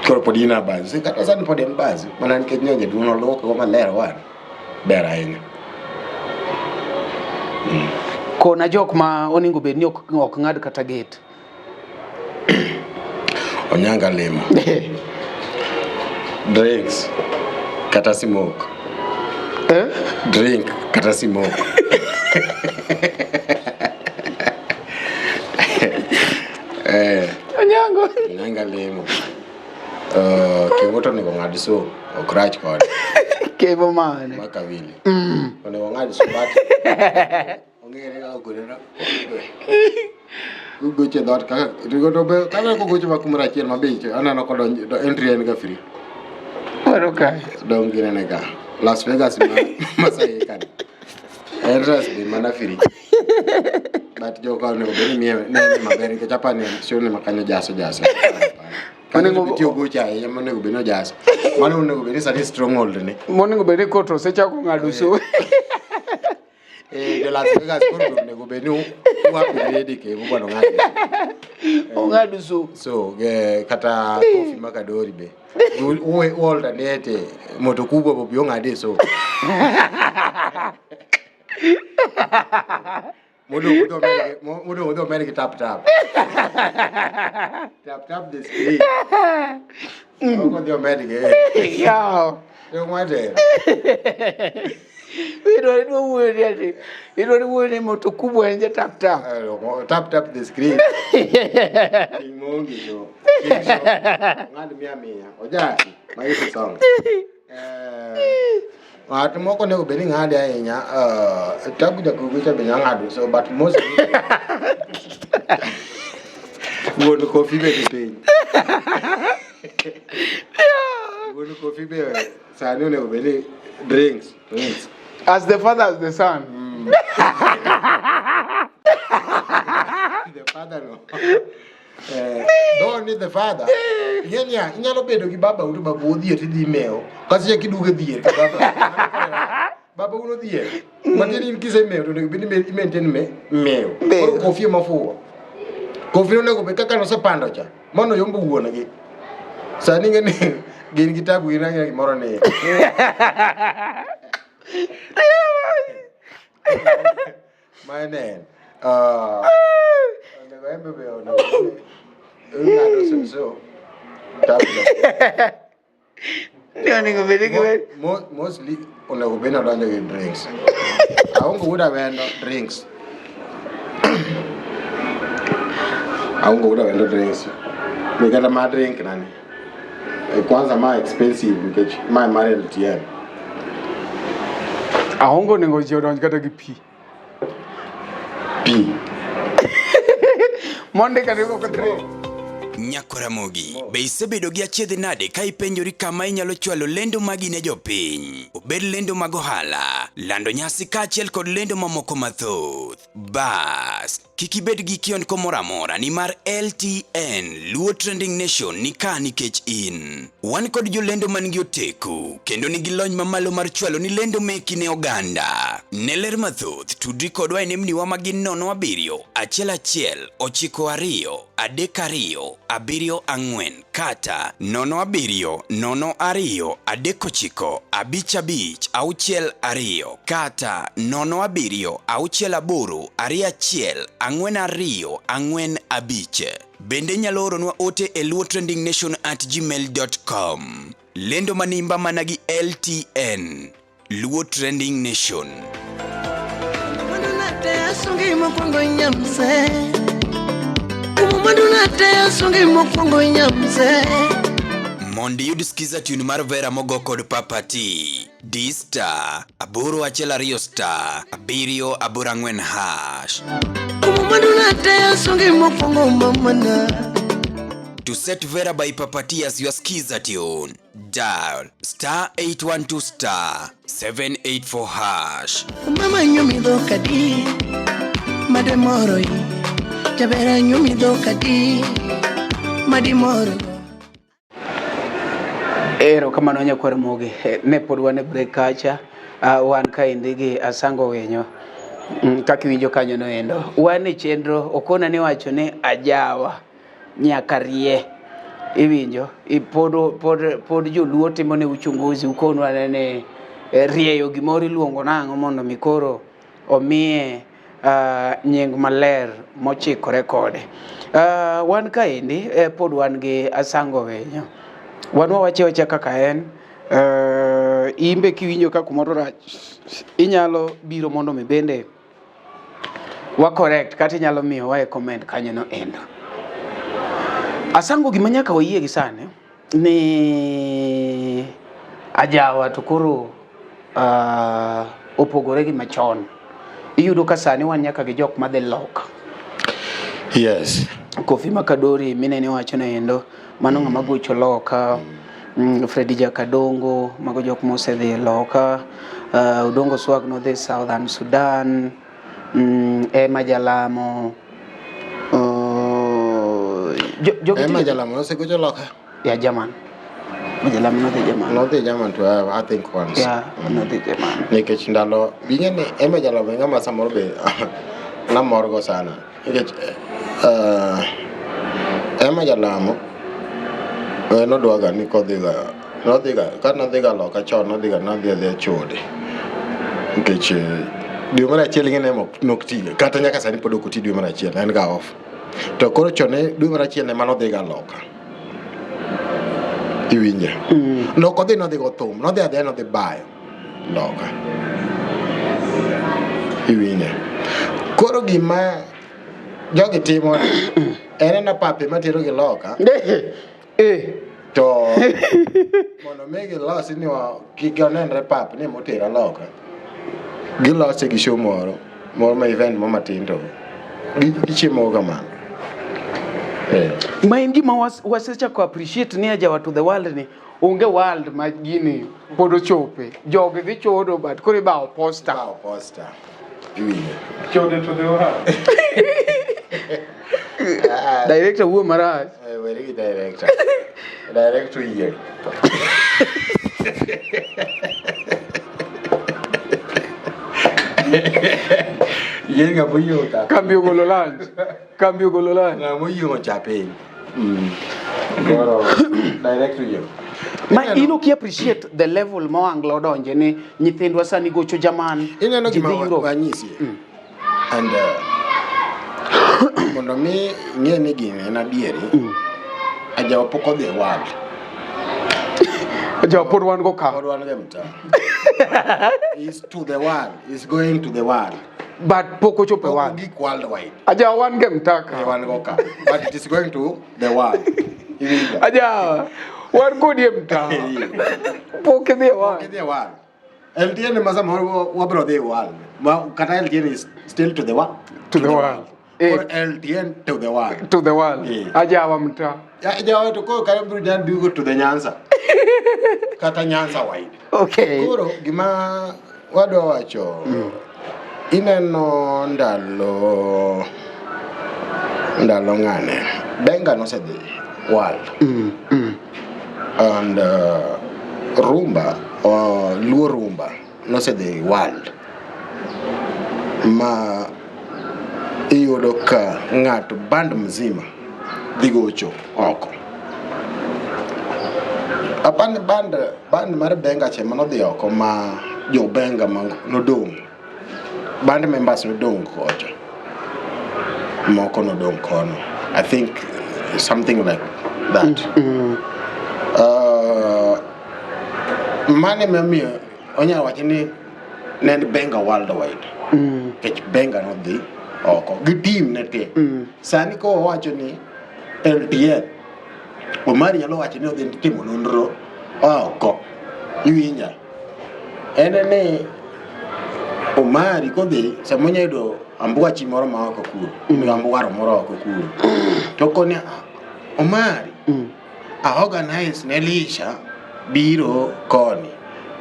Koro pod in a bazu. Kata sani pod en bazu. Mana nikech nyar jaduong' noluoke go maler wan. Ber ahinya. Kona jok ma onego bed ni ok ng'ad kata gate. Onyanga limo. Drinks kata smoke. Eh? Drink kata smoke. Eh. Onyango. Onyanga limo. Kevo to onego ng'ad so ok rach kode. Kevo mane? Makawili. Onego ng'ad so but ong'ere kaka ogore Goche dhoot kaka to be kaka kogocho ma kumoro achiel ma be aneno kodonjo to entry en ga free. Mano kae. Dong ginene ka. Las Vegas ma Masai kani. Entrance be mana free. But joka onego bed ni miye nene maber nikech apani show ne makanyo jaso jaso. Onego bed tiyo gocho ahinya monego bed ni ojaso. Mano onego bed ni sani stronghold ne. Monego bed ni koto osechako ng'ado so. Eh, jo Las Vegas koro onego bed ni u upgrade ke bwana ng'ado. Ong'ado so. So, kata Kofi Makadori be. Uwe alternate moto kubwa bobi ong'ade so. Modong odhi omed gi tap tap. Tap tap the screen. Ok odhi omed gi. Yaw. Dong watero. Idwa idwa wuoyo ni ati idwa ni wuoyo ni moto kubwa en ja tap tap. Tap tap the screen. King Mongi to. Ng'ad mia mia. Ojaki. Maisi song. Ng'at moko onego bed ni ng'ade ahinya. Tabu jakugo cha be nya ng'ado so but mostly wuon Kofi be ni piny. Wuon Kofi be sani onego bed ni drinks, drinks. As the father as the son. The father no. Don't need the father. Ing'e niya, inyalo bedo gi baba to babu odhier tidhi mewo. Kasto ichako iduogo e dhier ka baba. Baba un odhier. Matiende in kisemewo to onego bed ni i maintain mewo. Koro Kofi ema fuwo. Kofi onego bed kaka nosepando cha. Mano yombo wuon gi. Sani ing'e ni gin gi tabu gin ang'e gimoro ni. Mano en. Onego en be onego bed ni ng'ado so tabu. Ni onego bed ni Mostly onego bed ni odonjo gi drinks. Aongo wuod Awendo drinks. Aongo wuod Awendo drinks. Be kata ma drink nani. Kwanza ma expensive nikech ma mar LTM. Aongo onego ji odonj kata gi pi. Pi. Mondi kata koko drink. Nyakoramogi, be isebedo gi achiedh nade ka ipenjori kama inyalo chwalo lendo magi ne jopiny? Obed lendo mag ohala, lando nyasi kaachiel kod lendo mamoko mathoth. Bas, kik ibed gi kiondko moro amora nimar LTN Luo Trending Nation ni ka nikech in. Wan kod jolendo man gi oteku kendo nigi lony mamalo mar chwalo ni lendo meki ne oganda. Ne ler mathoth, tudri kodwa e nembniwa ma gin 0 7 1 1 9 2 3 2 7 4 kata 0 7 0 2 3 9 5 5 6 2 kata 0 7 6 8 2 1 4 2 4 5. Bende inyalo oronwa ote e luotrendingnation@gmail.com. Lendo manimba mana gi LTN. Luo Trending Nation. Mondo iyud skiza tune mar Vera mogo kod Papa T, D star 812 star 7 8 4 hash. To set Vera by Papa T as your skiza tune, dial star 812 star 784 hash. Mama nyumi dhokadi mademoro jabera nyumi dhokadi madimoro. Ero kamano nyakwar Mogi, ne pod wan e break kacha, wan kaendi gi Asango Winyo. Kaka iwinjo kanyo no endo. Wan e chenro, okona ni wacho ni ajawa nyaka rie. Iwinjo, pod joluo timo ne uchunguzi, ukonwa ni rieyo gimoro iluongo nang'o mondo mi koro omiye nying maler mochikore kode. Wan kaendi pod wan gi Asango Winyo. Wan wawache awacha kaka en. In be kiwinjo ka kumoro rach, inyalo biro mondo mi bende wa correct kata inyalo miyo wa e comment kanyo no endo. Asango gima nyaka wayie gi sani ni ajawa to koro opogore gi machon. Iyudo ka sani wan nyaka gi jok madhi loka. Yes. Kofi Makadori minene wacho no endo, mano ng'ama gocho loka. Freddy Jakadongo, mago jok mosedhi loka. Odongo Swag nodhi Southern Sudan. Emma Jalamo. Emma Jalamo nosegocho loka? Yeah, German. Emma Jalamo nodhi German. Nodhi German to I think once. Yeah, nodhi German. Nikech ndalo, ing'e ni Emma Jalamo e ng'ama samoro be namorgo sana. Nikech Emma Jalamo en odwaga ni kodhiga nodhiga ka nodhiga loka chon nodhiga nodhi adhiya chode. Nikech dwe mar achiel ing'e ni Emma nok tiga kata nyaka sani pod ok oti dwe mar achiel en ga off. To koro chon ne dwe mar achiel ema nodhiga loka. Iwinja? Nok odhi nodhi go thum, nodhi adhiya nodhi bayo loka. Iwinja? Koro gima jogi timo en ena pape matero gi loka. To mondo mi gilosi ni kik onenre pap ni motera loka. Gilose gi show moro, moro ma event mo matin to gichiemo kamano. Ma en gima wasechako appreciate ni ajawa to the world ni onge world ma gini pod ochope. Jogi dhi chodo but koro ibawo poster. Ibawo poster. Iwinjo. Chode to the world. Director wuo marach. Weri gi director. Director yie. Yie ng'ama oyieng'o cha. Kambi ogolo lunch. Kambi ogolo lunch. Ng'ama oyieng'o cha piny. Koro director yie. Ma in ok appreciate the level ma Wangla odonje ni nyithindwa sani gocho German. Ineno ji gima dhi Europe. wanyisi. And mondo mi ing'e ni gini en adieri, ajawa pok odhi e world. Ajawa pod wan go ka. Pod wan go e mtaa. He's to the world. He's going to the world. But pok ochopo e world. Gik worldwide. Ajawa wan go e mtaa ka. Wan go ka. But it is going to the world. Iwinjo? Ajawa wan kodi e mtaa. Pok idhi e world. Pok idhi e world. LTN ma samoro wabro dhi e world. Ma kata LTN is still to the world. To the world. Or LTN to the world. To the world. Ajawa mtaa. Ajawa to koro kata bro jan dugo to the Nyanza. Kata Nyanza wide. Okay. Koro gima wadwa wacho ineno ndalo ng'ane Benga nosedhi world. And rumba Luo rumba nosedhi world ma iyudo ka ng'ato band mzima dhi gocho oko. Apani band mar Benga cha manodhi oko ma jo Benga ma nodong', band members nodong' kocha, moko nodong' kono. I think something like that. Mano emomiyo onyalo wacho ni ne en Benga worldwide. Nikech Benga nodhi oko gi team ne te. Sani ka wawacho ni LTN, Omari nyalo wacho ni odhi timo nonro oko. Iwinja? En ni Omari kodhi sama onya yudo ambuachi moro ma oko kuro, ambuaro moro oko kuro. To koni Omari, a organize ne Elisha biro koni.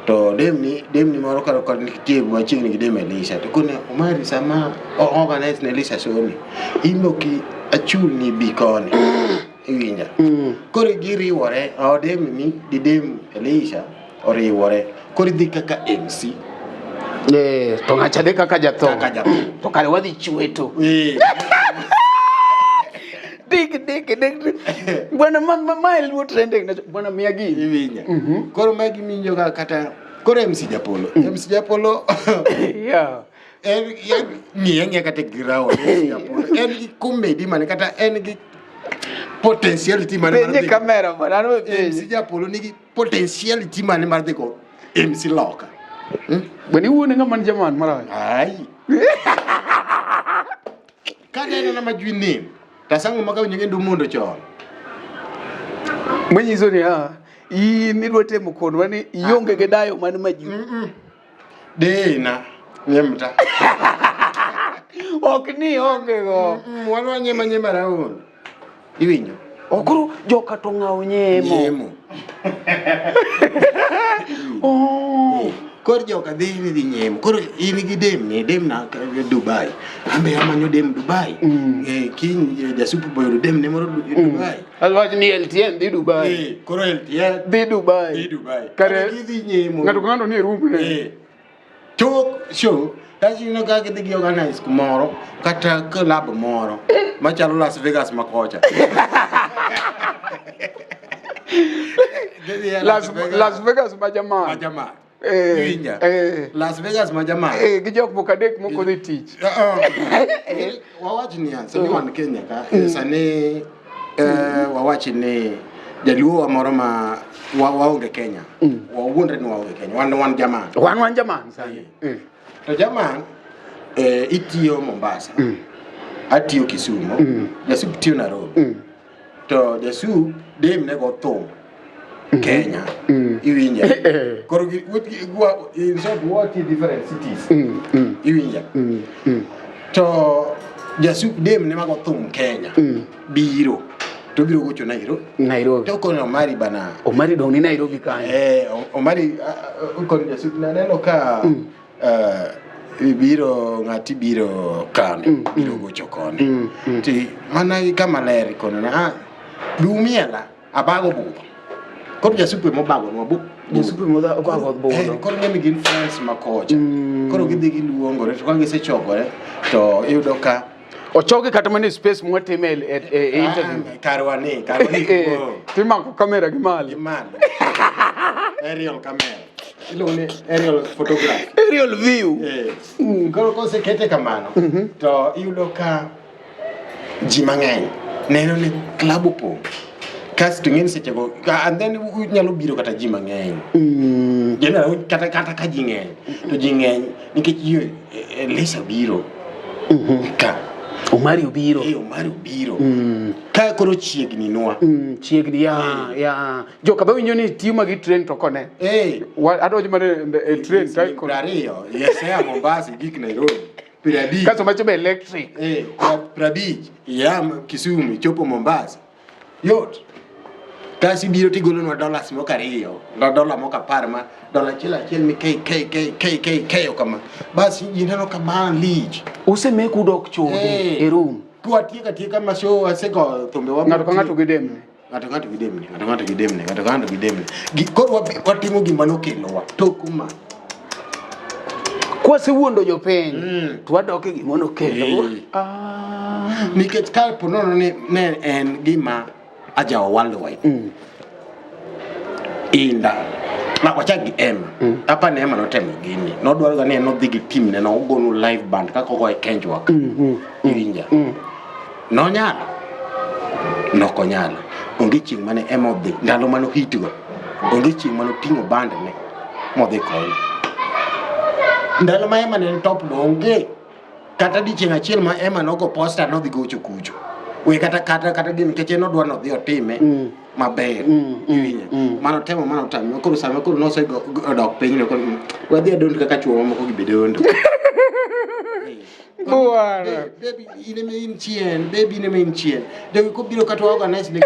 To demni moro kar kod nitie machiegni gi dem Elisha. To koni Omari sama o organize ne Elisha show ni, in be ok achulni bi koni. Iwinja? Koro giriwore, o demni gi dem Elisha oriwore. Koro idhi kaka MC. To ng'acha dhi kaka jathum. Kaka jathum. To kare wadhi chweto. Dik dik dik. Bwana ma e Luo trending. Bwana miya gini. Iwinja. Koro magi minjo ga kata koro MC Japolo. MC Japolo. Yeah. En ng'iye ang'iya kata e ground. En gi comedy mane kata en gi potentiality mane mar Penje dhi. kamera bwana, an be penje. MC Japolo nigi potentiality mane mar dhi go MC loka. Bwana iwuone ng'ama ni jaman marach. Ai. Kaneno na majwi nim. Tasango maka winjo kendo mondo chon. Manyiso ni ah, in idwa temo konwa ni ionge gi dayo man maju. Dena. Nyemta. Ok ni onge go. Wan wanyema nyema round. Iwinjo? Okoro joka to ng'awo nyemo. Nyemo. Oh. Koro joka dhi ni dhi nyemo. Koro in gi dem ni dem na Dubai. Ambe amanyo dem Dubai. Eh, kiny jasupu boyudo dem ne moro Dubai. Awach ni LTN dhi Dubai. Eh, koro LTN Dhi Dubai. dhi Dubai. Kare Kare gidhi nyemo. ng'ato ka ng'ato ni e room ne. Eh. Tok show kasto ineno ka gidhi gi organize kumoro kata club moro machalo Las Vegas ma kocha. Gidhi e Las, Las Vegas ma jaman. ma jamaa. Eh, Iwinja? eh. Las Vegas ma jamaa. Eh, gi jok moko adek moko dhi tich. Wawach niya, sani wan Kenya ka, sani wawach ni jaluo wa moro ma waonge Kenya. Wawuondre ni waonge Kenya. Wan jamaa. Wan jaman sani. Eh. To jaman itiyo Mombasa. Atiyo Kisumu. Jasup tiyo Nairobi. To jasup dem ne go thum. Kenya. Iwinja. Koro in short what in different cities. Iwinja. To jasup dem ne mago thum Kenya. Biro. To biro gocho Nairobi. Nairobi. To kono Omari bana. Omari dong ni Nairobi kanyo. Eh, Omari kono jasup naneno ka biro ng'ati biro kani biro gocho koni. Ti mana kama ler kono na dumiela abago budho. Koro jasup emobago nwa bu. Jasup emobago budho. Koro ng'eni gin friends ma kocha. Koro gidhi giluongore to ka gisechokore to iyudo ka Ochoki kata mana e space mwatime e interview. Karwa ni. Timako kamera gi malo. Gi malo. Aerial camera. Iluongo ni aerial photography. Aerial view. Koro kosekete kamano to iyudo ka ji mang'eny neno ni club opong'. Kasto ing'eni sechego and then nyalo biro kata ji mang'eny. General kata ka ji ng'eny to ji ng'eny nikech ji Lisa biro. Ka Omari obiro. Omari obiro. Ka koro chiegni nwa. Chiegni ya. Joka be winjo ni tiyo magi train to kone. Adonjo mana e train ka koro. 20 yes, Mombasa gik Nairobi. 50. Kasto macho be electric. 50 ya Kisumu chopo Mombasa. Yot. Kasi biro tigolonwa dollars moko 2, dola moko 10 ma dola achiel mi k k k k k k kama. Bas ji neno ka ma lich. Usemeku dok chode e room. Kwatieka tieka ma show asego thumbe wa. Ng'ato ka ng'ato gi demne. Ng'ato ng'ato gi demne, ng'ato ng'ato gi demne, ng'ato ng'ato gi demne. Koro watimo gima nokelowa tok ma. Kwasewuondo jopiny, to wadok e gima nokelowa. Nikech ka po nono ni ne en gima ajawa worldwide. Inda. Na wachak gi Emma. Apa ne Emma notemo gini. Nodwaro ga ni en odhi gi team ne no ogonu live band kaka ogo e Kenjwak. Iwinja. Nonyalo. Nokonyalo. Onge chieng' mane Emma odhi. Ndalo mane ohit go. Onge chieng' mane oting'o band ne modhi koni. Ndalo ma Emma ne en top no onge. Kata dichieng' achiel ma Emma nogo posta nodhi gocho kucho. We kata gini nikech en odwa nodhi otime maber. Iwinjo? Mano temo mano tamo. Koro sama koro nosedok piny no koro wadhi adond kaka chuo mamoko gi bedondo. Bwana. Baby in ema in chien, baby in ema in chien. Jogi kobiro kata organize ne.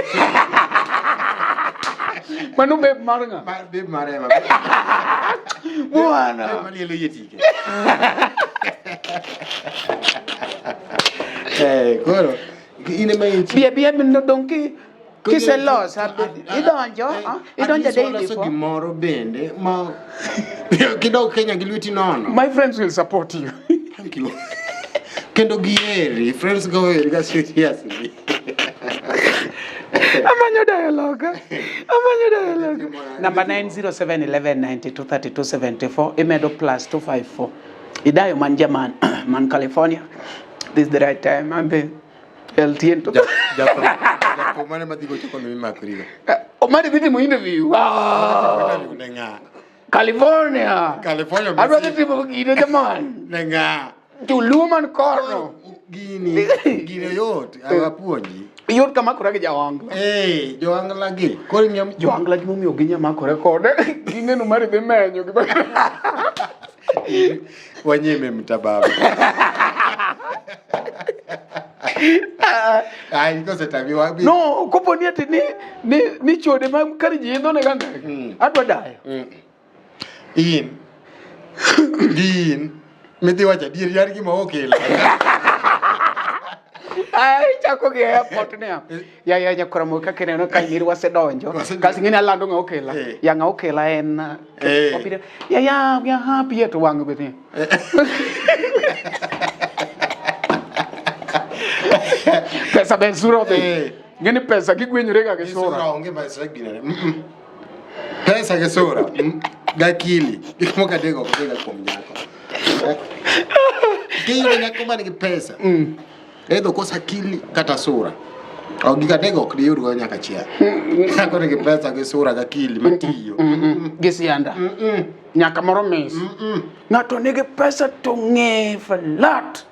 Mano babe mar ng'a? Babe mar Emma. Bwana. Babe malielo yie tike. Koro in ema in chien. Bia bia no dong kiselosa idonjo idonjo day before. Gimoro bende ma kidok Kenya gi lweti nono. My friends will support you. Thank you. Kendo gieri, friends go eri ga seriously. Amanyo dialogue. Amanyo dialogue. Number 907 11 92 32 74 imedo plus 254. Idayo man German, man California. This is the right time. Ambe LTN to. Jathum mane madhi gocho kono mimakrigo? Omari dhi timo interview. Ah, Interview ne ng'a? California. California Adwa dhi timo gino German. Ne ng'a? Joluo man korno. Gini, gini yot, awapuonji. Yot kama kora gi jawangla. Eh, joangla gi. Koro ing'eyo Joangla gimomiyo ginya makore kode. Ging'eno mari dhi menyo. Wanyime mtababa. Ai, kosetamiwa bi. No, kopo ni ati ni ni ni chode ma kar ji idho ne ga ndege. Adwa dayo. In. Gin. Midhi wacho adier yar gima okelo. Ai, chako gi airport niya. Ya ya nyakora mo kaka ineno ka nyiri wasedonjo. Wasedonjo. Kasi ng'eni alando ng'a okela. Eh. Ya ng'a okela en. Eh. Wabiro, Ya ya we are happy to wang' bet ni. Pesa be sura odhi. Eh. Ng'eni pesa gigwenyore ga gi Sura sura. onge ma sura ginene. Mm-mm. Pesa gi sura. Gakili. Gik moko adek ok dhiga kuom nyako. Kiyudo nyako man gi pesa. Either okoso akili kata sura. Ok gik adek ok diyud go nyaka chieng'. Nyako nigi pesa gi sura gi akili matiyo. Gi sianda. Nyaka moro mis. Ng'ato nigi pesa to ng'e flat.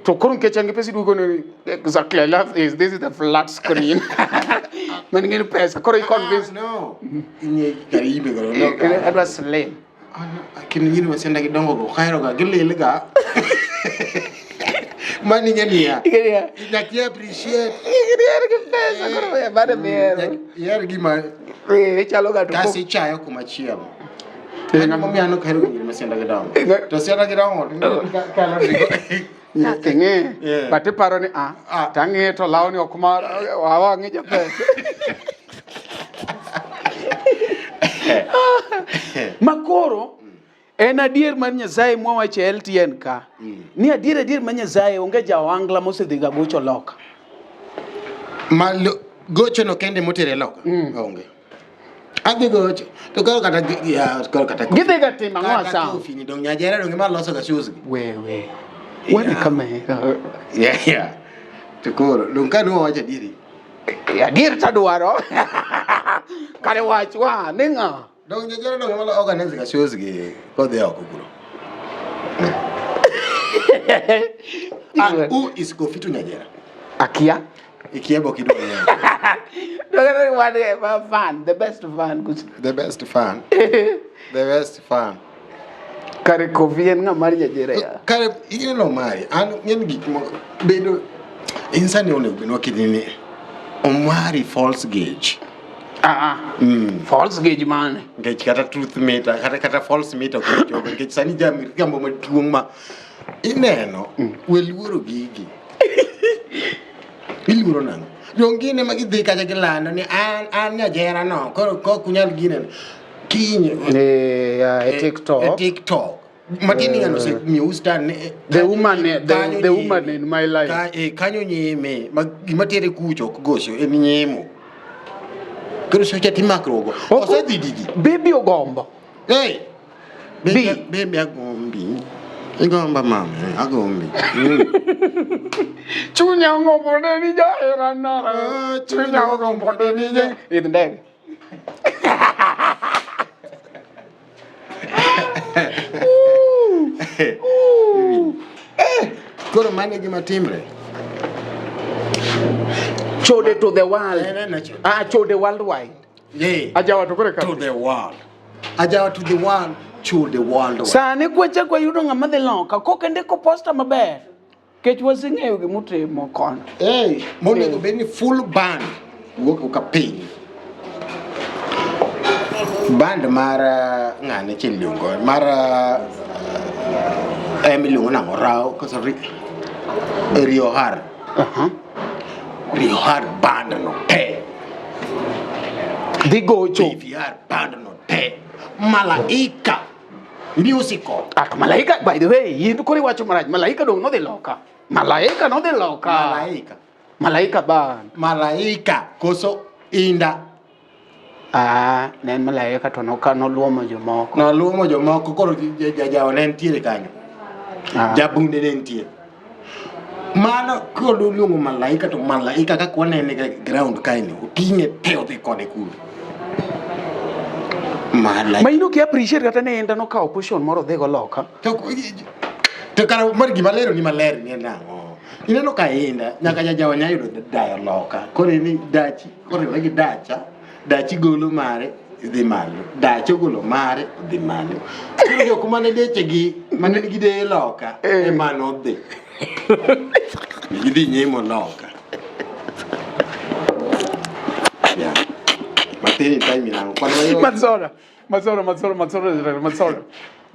To koro nikech en gi pesa iduogo ni exactly I love this. This is the flat screen. Man nigi pesa koro i convince. No. Ing'e kar imbe koro. No. Adwa slim. Kendo nyiri ma sianda gidongo go ohero ga gilil ga. Mani ing'e niya. Ing'e niya. Nyaka i appreciate. Ihero gi pesa koro we bade mihero. Ihero gima Eh, ichalo ng'ato kasi ichayo kuma chielo. Mano momiyo an ok ahero ga nyiri ma sianda gidongo. To sianda gidongo to kalo ndiko. Nyaka ing'e. Yeah. But iparo ni ah, Ah. tang'e to lawni ok mar awang'e japesa. Makoro en adier mar Nyasaye mwawacho e LTN ka. Ni adier adier mar Nyasaye onge ja ohangla mosedhi ga gocho loka. Ma gocho no kende motere loka. Onge. Adhi gocho. To koro kata ya koro kata Gidhi ga timo ang'o Kata asa? Kofi ni dong nyajera dong ema loso ga shoes gi. We we. Wadhi kama. Yeah. To koro dong ka nwawacho adieri. Adier tadwaro. Kare wachwa ni ng'a? Dong nyajera dong ema organize ga shoes gi kodhi oko kuro. And who is Kofi to Nyajera? Akia. Ikia bo kidwa ng'eyo. Dogere wan fan, the best fan. The best fan. The best fan. Kare Kofi en ng'a mar Nyajera ya. Kare ineno mari, an ng'en gik moko bedo in sani onego bed wakidhi ni Omari false gauge. Ah, ah. False gauge mane? Nikech kata truth meter, kata false meter ok ochopo nikech sani jambo maduong' ma ineno we luoro gigi. Iluoro nang'o? Dong gine ma gidhi kacha gilando ni an Nyajera no, koro kok unyal gine. Kiny Eh, e TikTok. E TikTok. Matini ng'ano osemiyo star ne The woman, the woman in my life. Kanyo nyime, ma gima tere kucho ok gocho en nyemo. Koro socha timakruogo. Osedhi didi. Baby ogombo. Hey. Bi. Baby agombi. Igomba mama, agombi. Chunya ogombo ne ni jaherana. Chunya ogombo ne ni ja. Idh ndege. Koro mano e gima timre. Chode to the world. Eh, eh, chode. Ah, chode worldwide. Yeah. Ajawa to kore ka. To the world. Ajawa to the world, to the world. Sani kweche kwa yudo ng'ama dhi loka koka ndiko posta maber. Kech waseng'eyo gimotimo kono. Hey, monego bed ni full band wuok ka piny. Band mar ng'ane chi iluongo mar em iluongo nang'o Rao koso Riohar. Riohar band no te. Dhi gocho. PVR band no te. Malaika musical. Ah, to Malaika, by the way, in koro iwacho marach. Malaika dong nodhi loka. Malaika nodhi loka. Malaika. Malaika band. Malaika koso Inda. Ah, ne en Malaika to noka noluomo jomoko. Noluomo jomoko koro jajawa ne nitiere kanyo. Ah. Jabunde ne nitie. Mano kod oluongo malaika to malaika kaka wanene e ground kae ni oting'e te odhi kode kuro. Malaika. Ma in ok appreciate kata ni Inda nokawo portion moro odhigo loka. To kara mar gima lero ni maler ni en ang'o? Ineno ka Inda nyaka jajawa nya yudo dayo loka. Koro ni dachi, koriwore gi dacha, dachi golo mare dhi malo. Dachi ogolo mare odhi malo. Koro jok mane dechegi mane nigi deye loka ema nodhi. Gidhi nyimo loka. Yeah. Matin time inang'o? Kwan mayot. Matsora, matsora, matsora, matsora, matsora.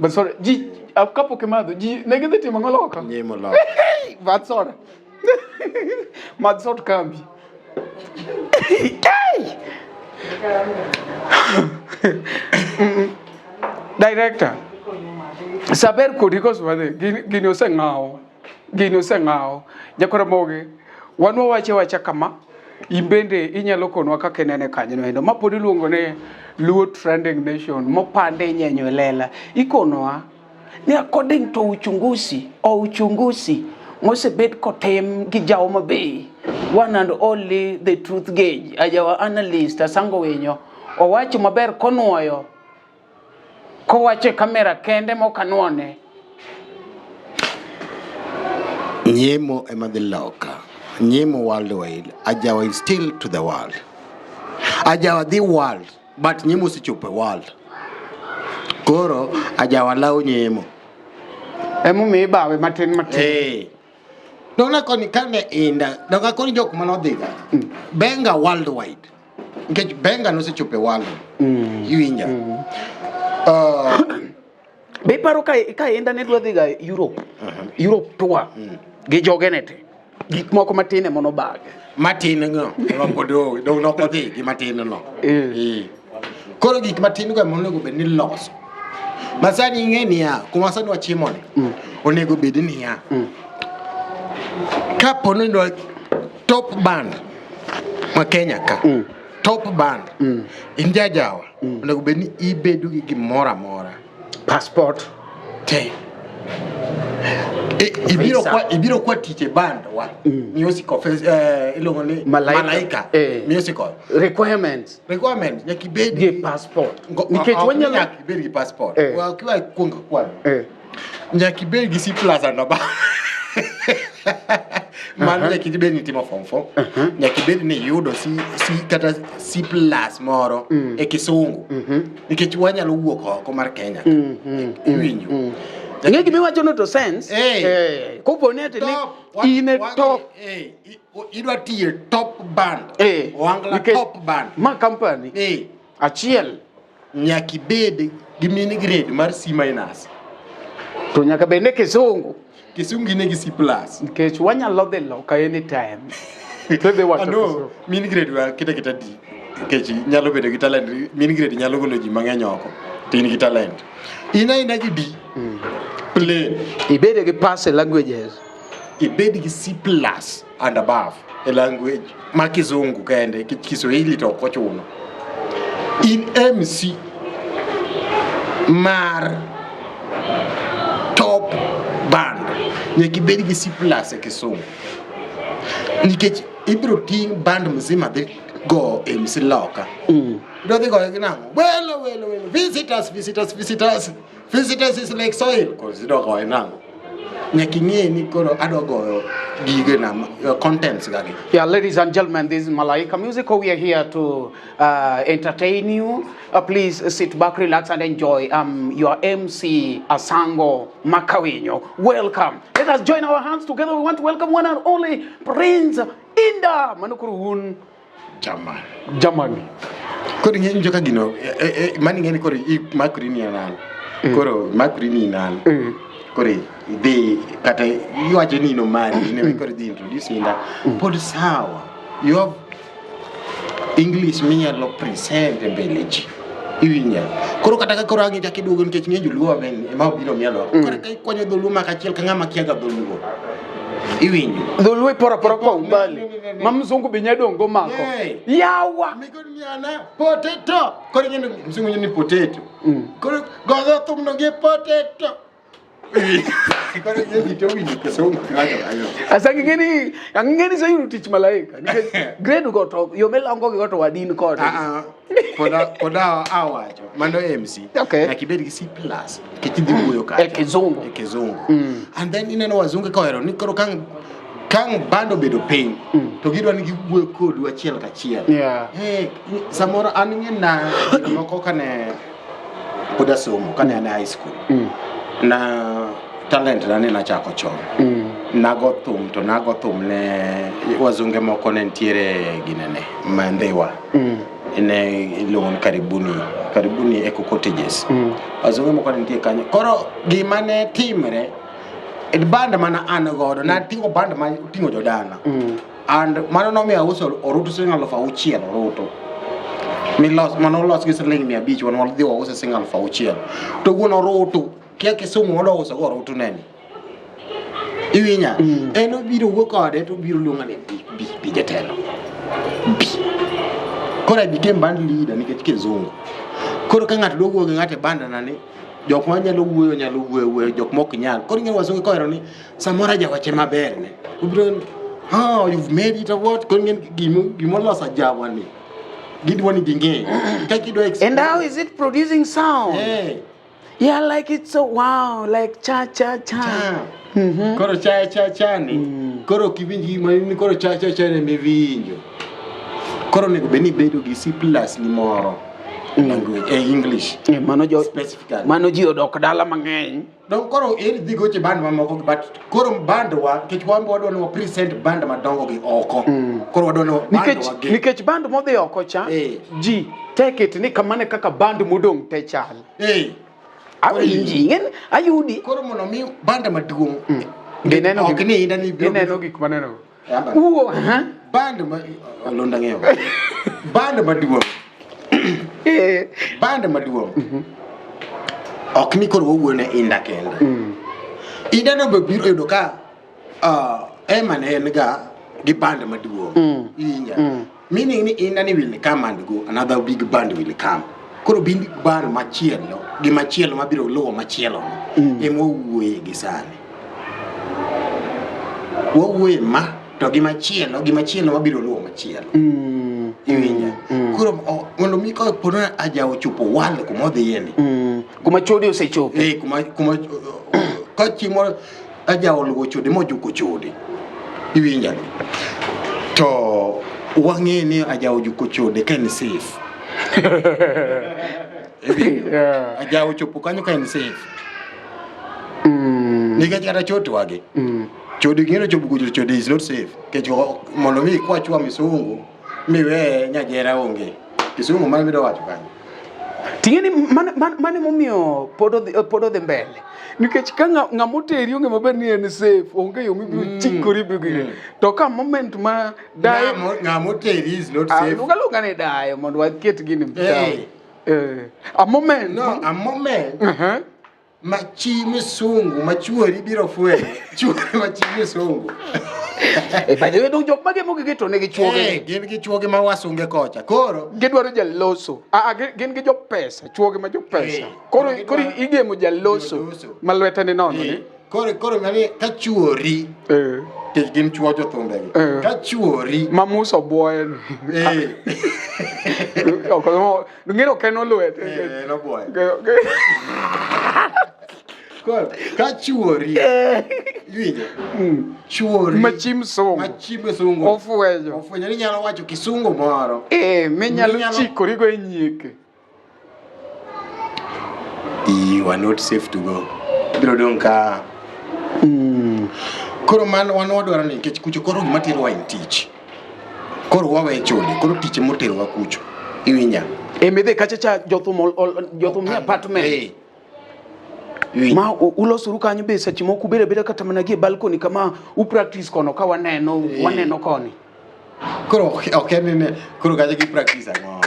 Matsora. Ji kapok imadho, ji ne gidhi timo ang'o loka? Nyimo loka. Matsora. Matsot kambi. Hey! Director. Saber kodi koso wadhi, gini oseng'awo. Gini oseng'awo. Jakora mogi, wan wawache wacha kama, in bende inyalo konwa kaka inene kanyo endo. Ma pod iluongo ni Luo Trending Nation, mopande nyenyo e lela. Ikonwa ni according to uchunguzi o uchunguzi mosebed kotim gi ja Homa Bay, one and only the truth gauge, ajawa analyst Asango Winyo, owacho maber konuoyo kowacho e kamera kende mokanuone. Nyemo ema dhi loka. Nyemo worldwide. Ajawa is still to the world. Ajawa dhi world, but nyemo osechopo e world. Koro ajawa lawo nyemo. Emomiyo ibawe matin matin. Eh. Dong' koni kane inda, dong' koni jok manodhiga. Benga worldwide. Nikech Benga nosechopo e world. Iwinja. Be iparo ka Inda ne dwa dhiga Europe, Europe tour gi jogene te, gik moko matin ema nobage. Matin go ema pod onge, dong' nok odhi gi matin no. Eh. Koro gik matin go ema onego bed ni loso. Ma sani ing'e niya, kuma sani wachimo ni, onego bed niya, kapo ni idwa top band ma Kenya ka, top band, in jajawa, onego bed ni ibedo gi gimoro amora. Passport. Te. Ibiro kwa tich e band wa. Musical, iluongo ni Malaika. Malaika. Musical. Requirements. Requirement nyaka ibed gi passport. Nikech wanyalo nyaka ibed gi passport. Wa kiwa kuong kwano. Nyaka ibed gi C plus and above. Mano nyaka ibed ni itimo form 4. Nyaka ibed ni iyudo C, C kata C plus moro e kisungu. Nikech wanyalo wuok oko mar Kenya. Iwinjo. Ing'e gima iwacho no to sense. Kopo ni ati ni in e top. Idwa tiyo top band. Ohangla top band. Ma company. Achiel. Nyaka ibed gi min grade mar C minus. To nyaka bed ni kisungu. Kisungu ine gi C plus. Nikech wanyalo dhi loka anytime. To idhi wacho Ano, min grade wa keta keta D. Nikech nyalo bedo gi talent, min grade nyalo golo ji mang'eny oko. To in gi talent. In aina gi D. Plain. Ibed gi pass e languages. Ibed gi C plus and above e language ma kizungu kende, Kiswahili to ok ochuno. In MC mar top band nyaka ibed gi C plus e kisungu. Nikech ibiro ting' band mzima dhi go MC loka. Idwa dhi goyo gi nang'o? Welo, welo, welo. Visitors, visitors, visitors. Visitors is like soil. Koro idwa goye nang'o? Nyaka ing'e ni koro adwa goyo gige na contents gagi. Yeah, ladies and gentlemen, this is Malaika Musical. We are here to entertain you. Please sit back, relax, and enjoy. Your MC Asango Makawinyo. Welcome. Let us join our hands together. We want to welcome one and only Prince Inda Manukuruhun Jamani. Jamani. Koro ing'e joka gino mano ing'e ni koro imakri ni an. Koro makri ni an. Koro idhi kata iwacho ni inomari in ema koro idhi introduce Inda. Pod sawa. You have English minyalo present e mbele ji. Iwinja. Koro kata ka koro ang' ichak iduogo nikech ng'eny joluo mang'eny ema obiro mielo. Koro ka ikwanyo dholuo maka achiel ka ng'ama kia ga dholuo. Iwinjo. Dholuo iporo apora kwa umbali. Ma mzungu be nyadongo mako. Yawa. Mikoniana potato. Koro ing'e ni mzungu ni potato. Koro gogo thumno gi potato. Koro ji to winjo kisungu kiwacho kanyo. Asa ng'eni ang'eni iseyudo tich malaika nikech grade go to yo milongo gi go to wadin kode. Ah, ah. Poda poda awacho mano MC. Okay. Nyaka ibed gi C plus nikech idhi wuoyo kacha. E kizungu. E kizungu. And then ineno wazungu ka ohero ni koro kang kang band obedo piny to gidwa ni giwuoyo kodu achiel kachiel. Yeah. Eh, samoro an ing'e na gik moko kane pod asomo kane an e high school. Na talent na ne nachako chon. Nago thum to nago thum ne wazunge moko ne nitiere ginene Mandhiwa. Ne iluongo ni Karibuni, Karibuni Eco Cottages. Wazunge moko ne nitie kanyo. Koro gima ne timre e band mana an godo nating'o band ma oting'o jodala. And mano nomiyo auso orutu siling 6,000 orutu. Milos mano olos gi siling 500 wan wadhi wause siling 6,000. To wuon orutu kia Kisumu wadwa uso go orutu neni. Iwinya? En obiro wuo kode to obiro luonga ni bi bi bi jatelo. Bi. Koro I became band leader nikech kizungu. Koro ka ng'ato dwa wuoyo gi ng'ato e band na ni jok ma nyalo wuoyo nyalo wuoyo wuoyo jok mok nyal. Koro ing'e wazungu kohero ni samoro ajawache maber ne. Obiro ni oh you've made it or what? Koro ing'e gimo gimoloso ajawa ni. Gidwa ni ging'e. Kaka idwa And how is it producing sound? Eh. Yeah, like it's so wow, like cha cha cha. Cha. Koro cha cha cha ni. Koro ok iwinj gima ni koro cha cha cha ni miwinjo. Koro onego bed ni ibedo gi C plus ni moro. Language, eh, English. Eh, mano jo Specifically. mano ji odok dala mang'eny. Dong koro eri dhi goche band mamoko gi but koro band wa nikech wan be wadwa ni wa present band madongo gi oko. Koro wadwa ni band Nikech wa gi. nikech band modhi oko cha Eh. ji take it ni kamane kaka band modong' te chal. Eh. Awinji, ing'e ayudi. Koro mondo mi band maduong'. Gineno Ok ni inda ni biro- Gineno gik maneno. Amba. Uo, ha? Band ma Alonda ng'eyo. Band maduong'. Eh. Band maduong'. Ok ni koro wawuoyo ne Inda kende. Inda no be biro yudo ka Emma ne en ga gi band maduong'. Iwinja? Meaning ni Inda ni will come and go, another big band will come. Koro big band machielo gi machielo mabiro luwo machielo no ema wawuoye gi sani. Wawuoye ma to gi machielo gi machielo mabiro luwo machielo. Iwinja? Koro mondo mi ka po ni ajawo ochopo wal kuma odhiye ni. Kuma chode osechopo. Eh, kuma kuma ka chieng' moro ajawo oluwo chode mojuko chode. Iwinja? To wang'e ni ajawo ojuko chode ka en safe. Iwinjo? Yeah. Ajawo ochopo kanyo ka en safe. Nikech kata chotwagi. Chode ging'eyo chopo kucho chode is not safe. Nikech mondo mi ikwa chwa misungu miwe nyajera onge. Kisungu mane midwa wacho kanyo. Ting'e ni mane momiyo pod odhi mbele. Nikech ka ng'ama oteri onge maber ni en safe, onge yo mibiro chikori biro gire. To ka moment ma dayo Ng'ama oteri is not safe. Luong aluonga ni dayo mondo waket gini Eh. Eh. A moment. No, a moment. Ma chi misungu ma chuori biro fwenyo. Chuori ma chi misungu. Eh, by the way, dong jok mage mogi to nigi chuoge. Eh, gin gi chuoge ma wasunge kocha. Koro gidwaro jaloso. Ah, gin gi jopesa, chuoge ma jopesa. Eh, Koro koro igemo jaloso ma lwete ni nono ni. Koro koro ngani ka chuori. Eh. Nikech gin chuo jothumbegi. Eh. Ka chuori. Ma Musa obuoye ni. Eh. Ok, ng'ero ok en olwete. Eh, en obuoye. Koro ka chuori. Iwinjo? Chuori. Ma chi msungu. Ma chi msungu. Ofwenyo. Ofwenyo ni nyalo wacho kisungu moro. Eh, minyalo chikorigo e nyieke. You are not safe to go. Biro dong' ka. Koro mano wan wadwaro ni nikech kucho koro gima terowa en tich. Koro wawe chode, koro tich emoterowa kucho. Iwinja? E midhi kacha cha jothum jothum ni apartment. Eh. Ma ulosuru kanyo be seche moko ubedo abeda kata mana gi e balcony kama u practice kono ka waneno waneno koni. Koro ok en ni koro kacha gi practice ang'o?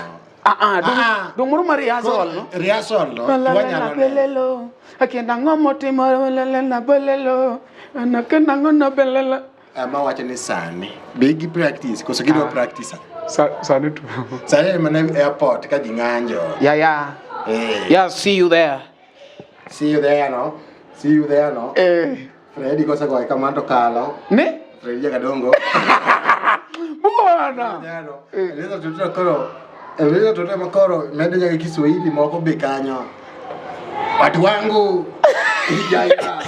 Ah ah, dong moro mar rehearsal no. Rehearsal no. La la la Wanyalo neno. belelo. Akienda ang'o motimo la la la belelo. Anakenda ang'o na belela. Ama wacho ni sani be gi practice koso gidwa practice Sani to. Sani en mana airport ka ji ng'anjo. Yeah yeah. Eh. Yeah, see you there. See you there no. See you there no. Eh. Freddy kosegoye kamano to kalo. Ne? Freddy Jakadongo. Bwana. There no. Eliza Toto koro. Eliza Toto ema koro medo nyaka Kiswahili moko be kanyo. Watu wangu. Ya ya.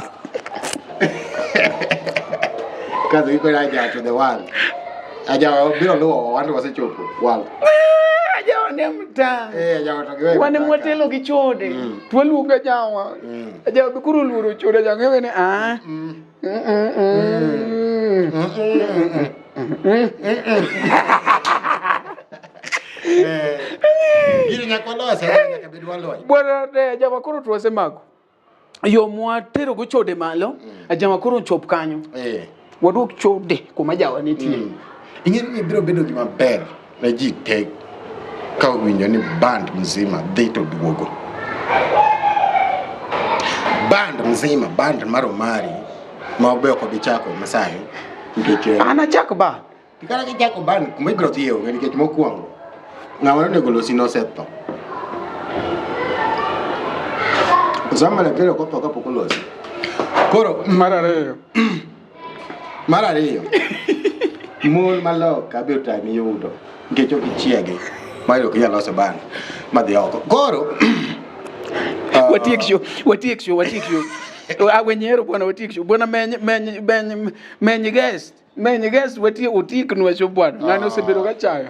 Kazi iko aja to the world. Aja biro luwo wan to wasechopo world. Ajawa ne mtaa. Eh, ajawa to giwe. Wan mwatelo gi chode. To waluongo ajawa. Ajawa be koro oluoro chode ajawa ng'eyo ni ah. Mm, mm, mm. Eh. Gini nyaka walose, nyaka bed walony. Bwana ne ajawa koro to wasemako. Yo mwatero go chode malo, ajawa koro chop kanyo. Eh. Waduok chode kuma ajawa nitie. Ing'e ni biro bedo gima ber ne ji te ka owinjo ni band mzima dhi to duogo. Band mzima, band mar Omari ma be ok obi chako masani nikech An achak ba. kata kichako band kuma ibiro dhiye onge nikech mokwongo ng'ama nonego losi nosetho. Osama Lakeri ok otho kapok olosi. Koro Mar ariyo. Mar ariyo, mon maloka be otami yudo nikech ok ichiegi ma ok inyal loso band madhi oko. Koro Watiek show, watiek show, watiek show. Awenyiero bwana watiek show. Bwana meny meny meny meny guest. Meny guest watiek otieknwa show bwana. Ng'ani osebedo ka chaya.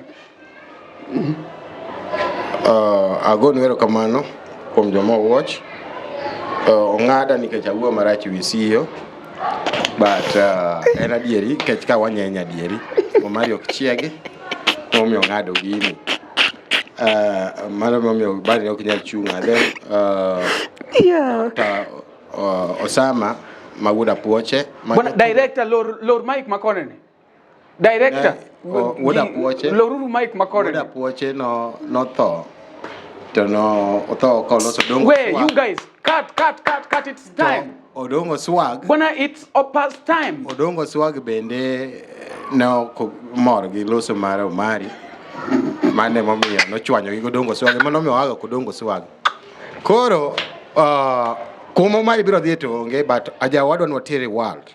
Agonu erokamano kuom joma watch. Ong'ada nikech awuoyo marach ewi CEO but en adieri nikech ka wanyenyo adieri Omari ok chiegi emomiyo ong'ado gini. Mano emomiyo bani ok nyal chung' and then Yeah. Dr. Osama ma wuod Apuoche ma Bwana director lor lor mic makone ni. Director. Wuod Apuoche. Loruru mic makone Wuod ni. Apuoche no notho to no otho koloso Odongo Wait, Swag. you guys, cut, cut, cut, cut. It's time. Odongo Swag. Bwana, it's past time. Odongo Swag bende ne ok mor gi loso mar Omari. Mano emomiyo nochwanyogi gi Odongo Swag. Ema nomiyo oaga Odongo Swag. Koro kuma Omari biro dhiye to onge but ajawa wadwa ni watere world.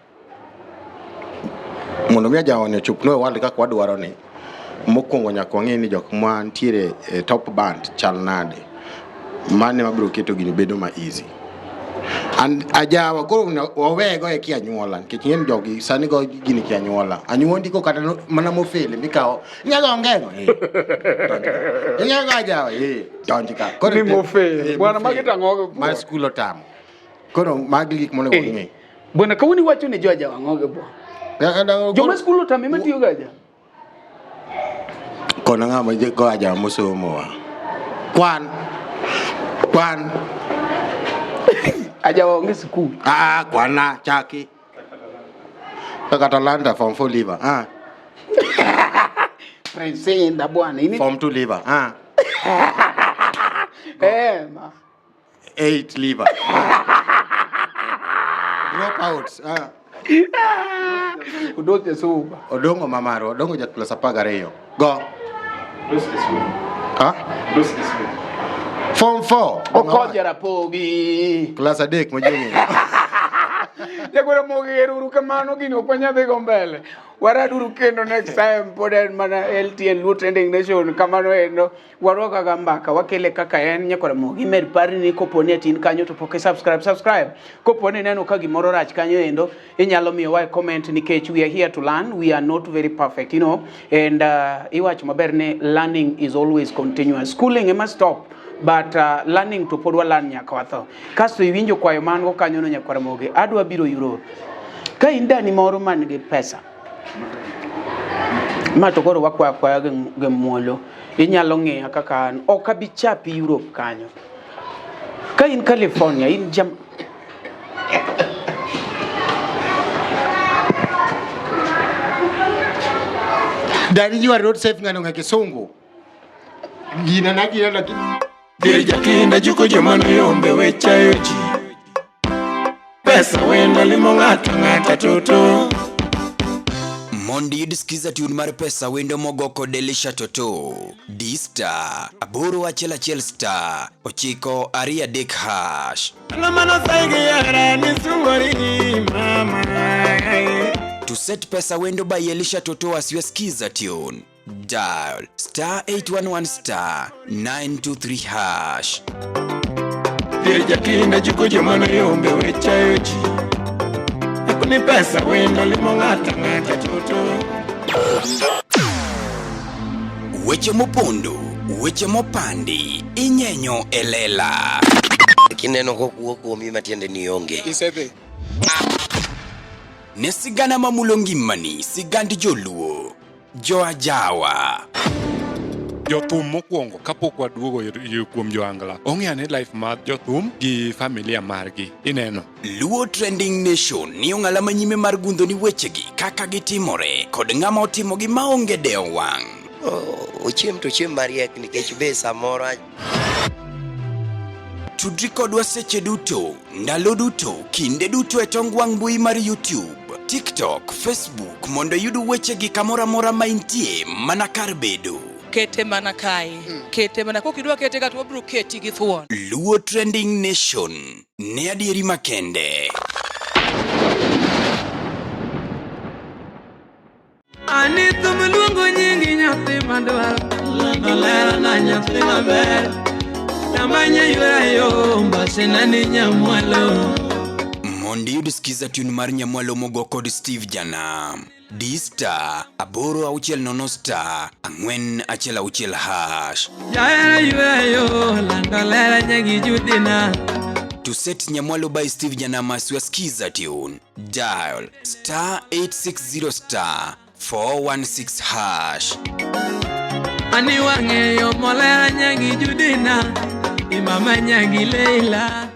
Mondo mi ajawa ni ochopnwa e world kaka wadwaro ni, mokwongo nyaka wang'e ni jok mantiere e top band chal nade. Mano ema biro keto gini bedo ma easy. And ajawa koro waweye go e kianyuola nikech ing'e ni jogi sani go gini kianyuola. Anyuondi ko kata mana mofele mikawo inya go ongeng'o eh. Donj ka. Inya go ajawa eh. Donj ka. Koro Ni mofel. Bwana, magi to ang'o go? Ma skul otamo. Koro magi gik monego wang'e. Bwana, kawuono iwacho ni jo ajawa ang'o go bwana. Joma skul otamo ema tiyo ga ajawa. Kona ng'ama go ajawa mosomo wa. Kwan. Kwan. Ajawa onge skul. Ah, kwana chaki. Kaka Talanta form 4 liver. Ah. Presenda bwana. Ini Form 2 liver. Ah. Eh, ma. 8 liver. Drop out. Ah. Odongo suba. Odongo mamaro, Odongo ja klas 12. Go. Ha? Form 4. Okoja Rapogi. Klas 3 ma ji ong'eyo. Jagwero mogi uru kamano gini ok wanyal dhi go mbele. Waraduru kendo next time pod en mana LTN Luo Trending Nation kamano endo warwako ga mbaka wakele kaka en nyakwara mogi med parni ni kopo ni atin kanyo to pok i subscribe subscribe kopo ni ineno ka gimoro rach kanyo endo inyalo miyo wa comment nikech we are here to learn, we are not very perfect, and iwacho maber ni learning is always continuous, schooling ema stop but learning to pod walan nyaka watho. Kasto iwinjo kwayo man go kanyo no nyakwara mogi adwa biro Europe ka in dani moro man gi pesa ma to koro wakwayo akwaya gi muolo inyalo ng'iya kaka an ok abi chapi Europe kanyo ka in California in jam Daddy, you are not safe ng'ano ng'e kisungu. Gina na gina na Dir jakinda juko joma noyombe we chayo ji. Pesa wendo limo ng'ato ng'ata toto. Mondo iyud skiza tune mar pesa wendo mogo kod Elisha Toto. D star 811 star 9 2 3 hash. To set pesa wendo by Elisha Toto as your skiza tune. Dial star 811 star 923 hash. Jatinda jiko jomano yombe wechayo ji Ni pesa wendo limo ng'ata ng'ata toto Weche mopondo, weche mopandi, inyenyo e lela. Kineno kokuo kuomi matiende ni onge. Isedhi. Ne sigana mamulo ngimani, sigand joluo, joajawa. Jothum mokwongo kapok waduogo kuom joangla ong'e ane life mar jothum gi familia margi ineno. Luo Trending Nation ni ong'ala manyime mar gundho ni wechegi kaka gitimore kod ng'ama otimogi maonge dewo wang'. Ochiem to ochiem mariek nikech be samoro Tudri kodwa seche duto, ndalo duto, kinde duto e tong wang' mbui mar YouTube, TikTok, Facebook mondo iyud wechegi kamoro amora ma intie mana kar bedo. Kete mana kae. Kete mana kokidwa kete ka to wabiro keti gi thuon. Luo Trending Nation ne adieri makende. Ani thum luongo nyingi nyathi madwaro Lando lera na nyathi maber Tamanya ywera yo mbasena ni nyamwalo Mondo iyud skiza tune mar Nyamwalo mogo kod Steve Janam. D star 860 star 416 hash. Jahera ywera yo lando lera nyagi judina To set Nyamwalo by Steve Janam as your skiza tune, dial star 860 star 416 hash. Ani wang'eyo molera nyagi judina Imama nyagi Leila.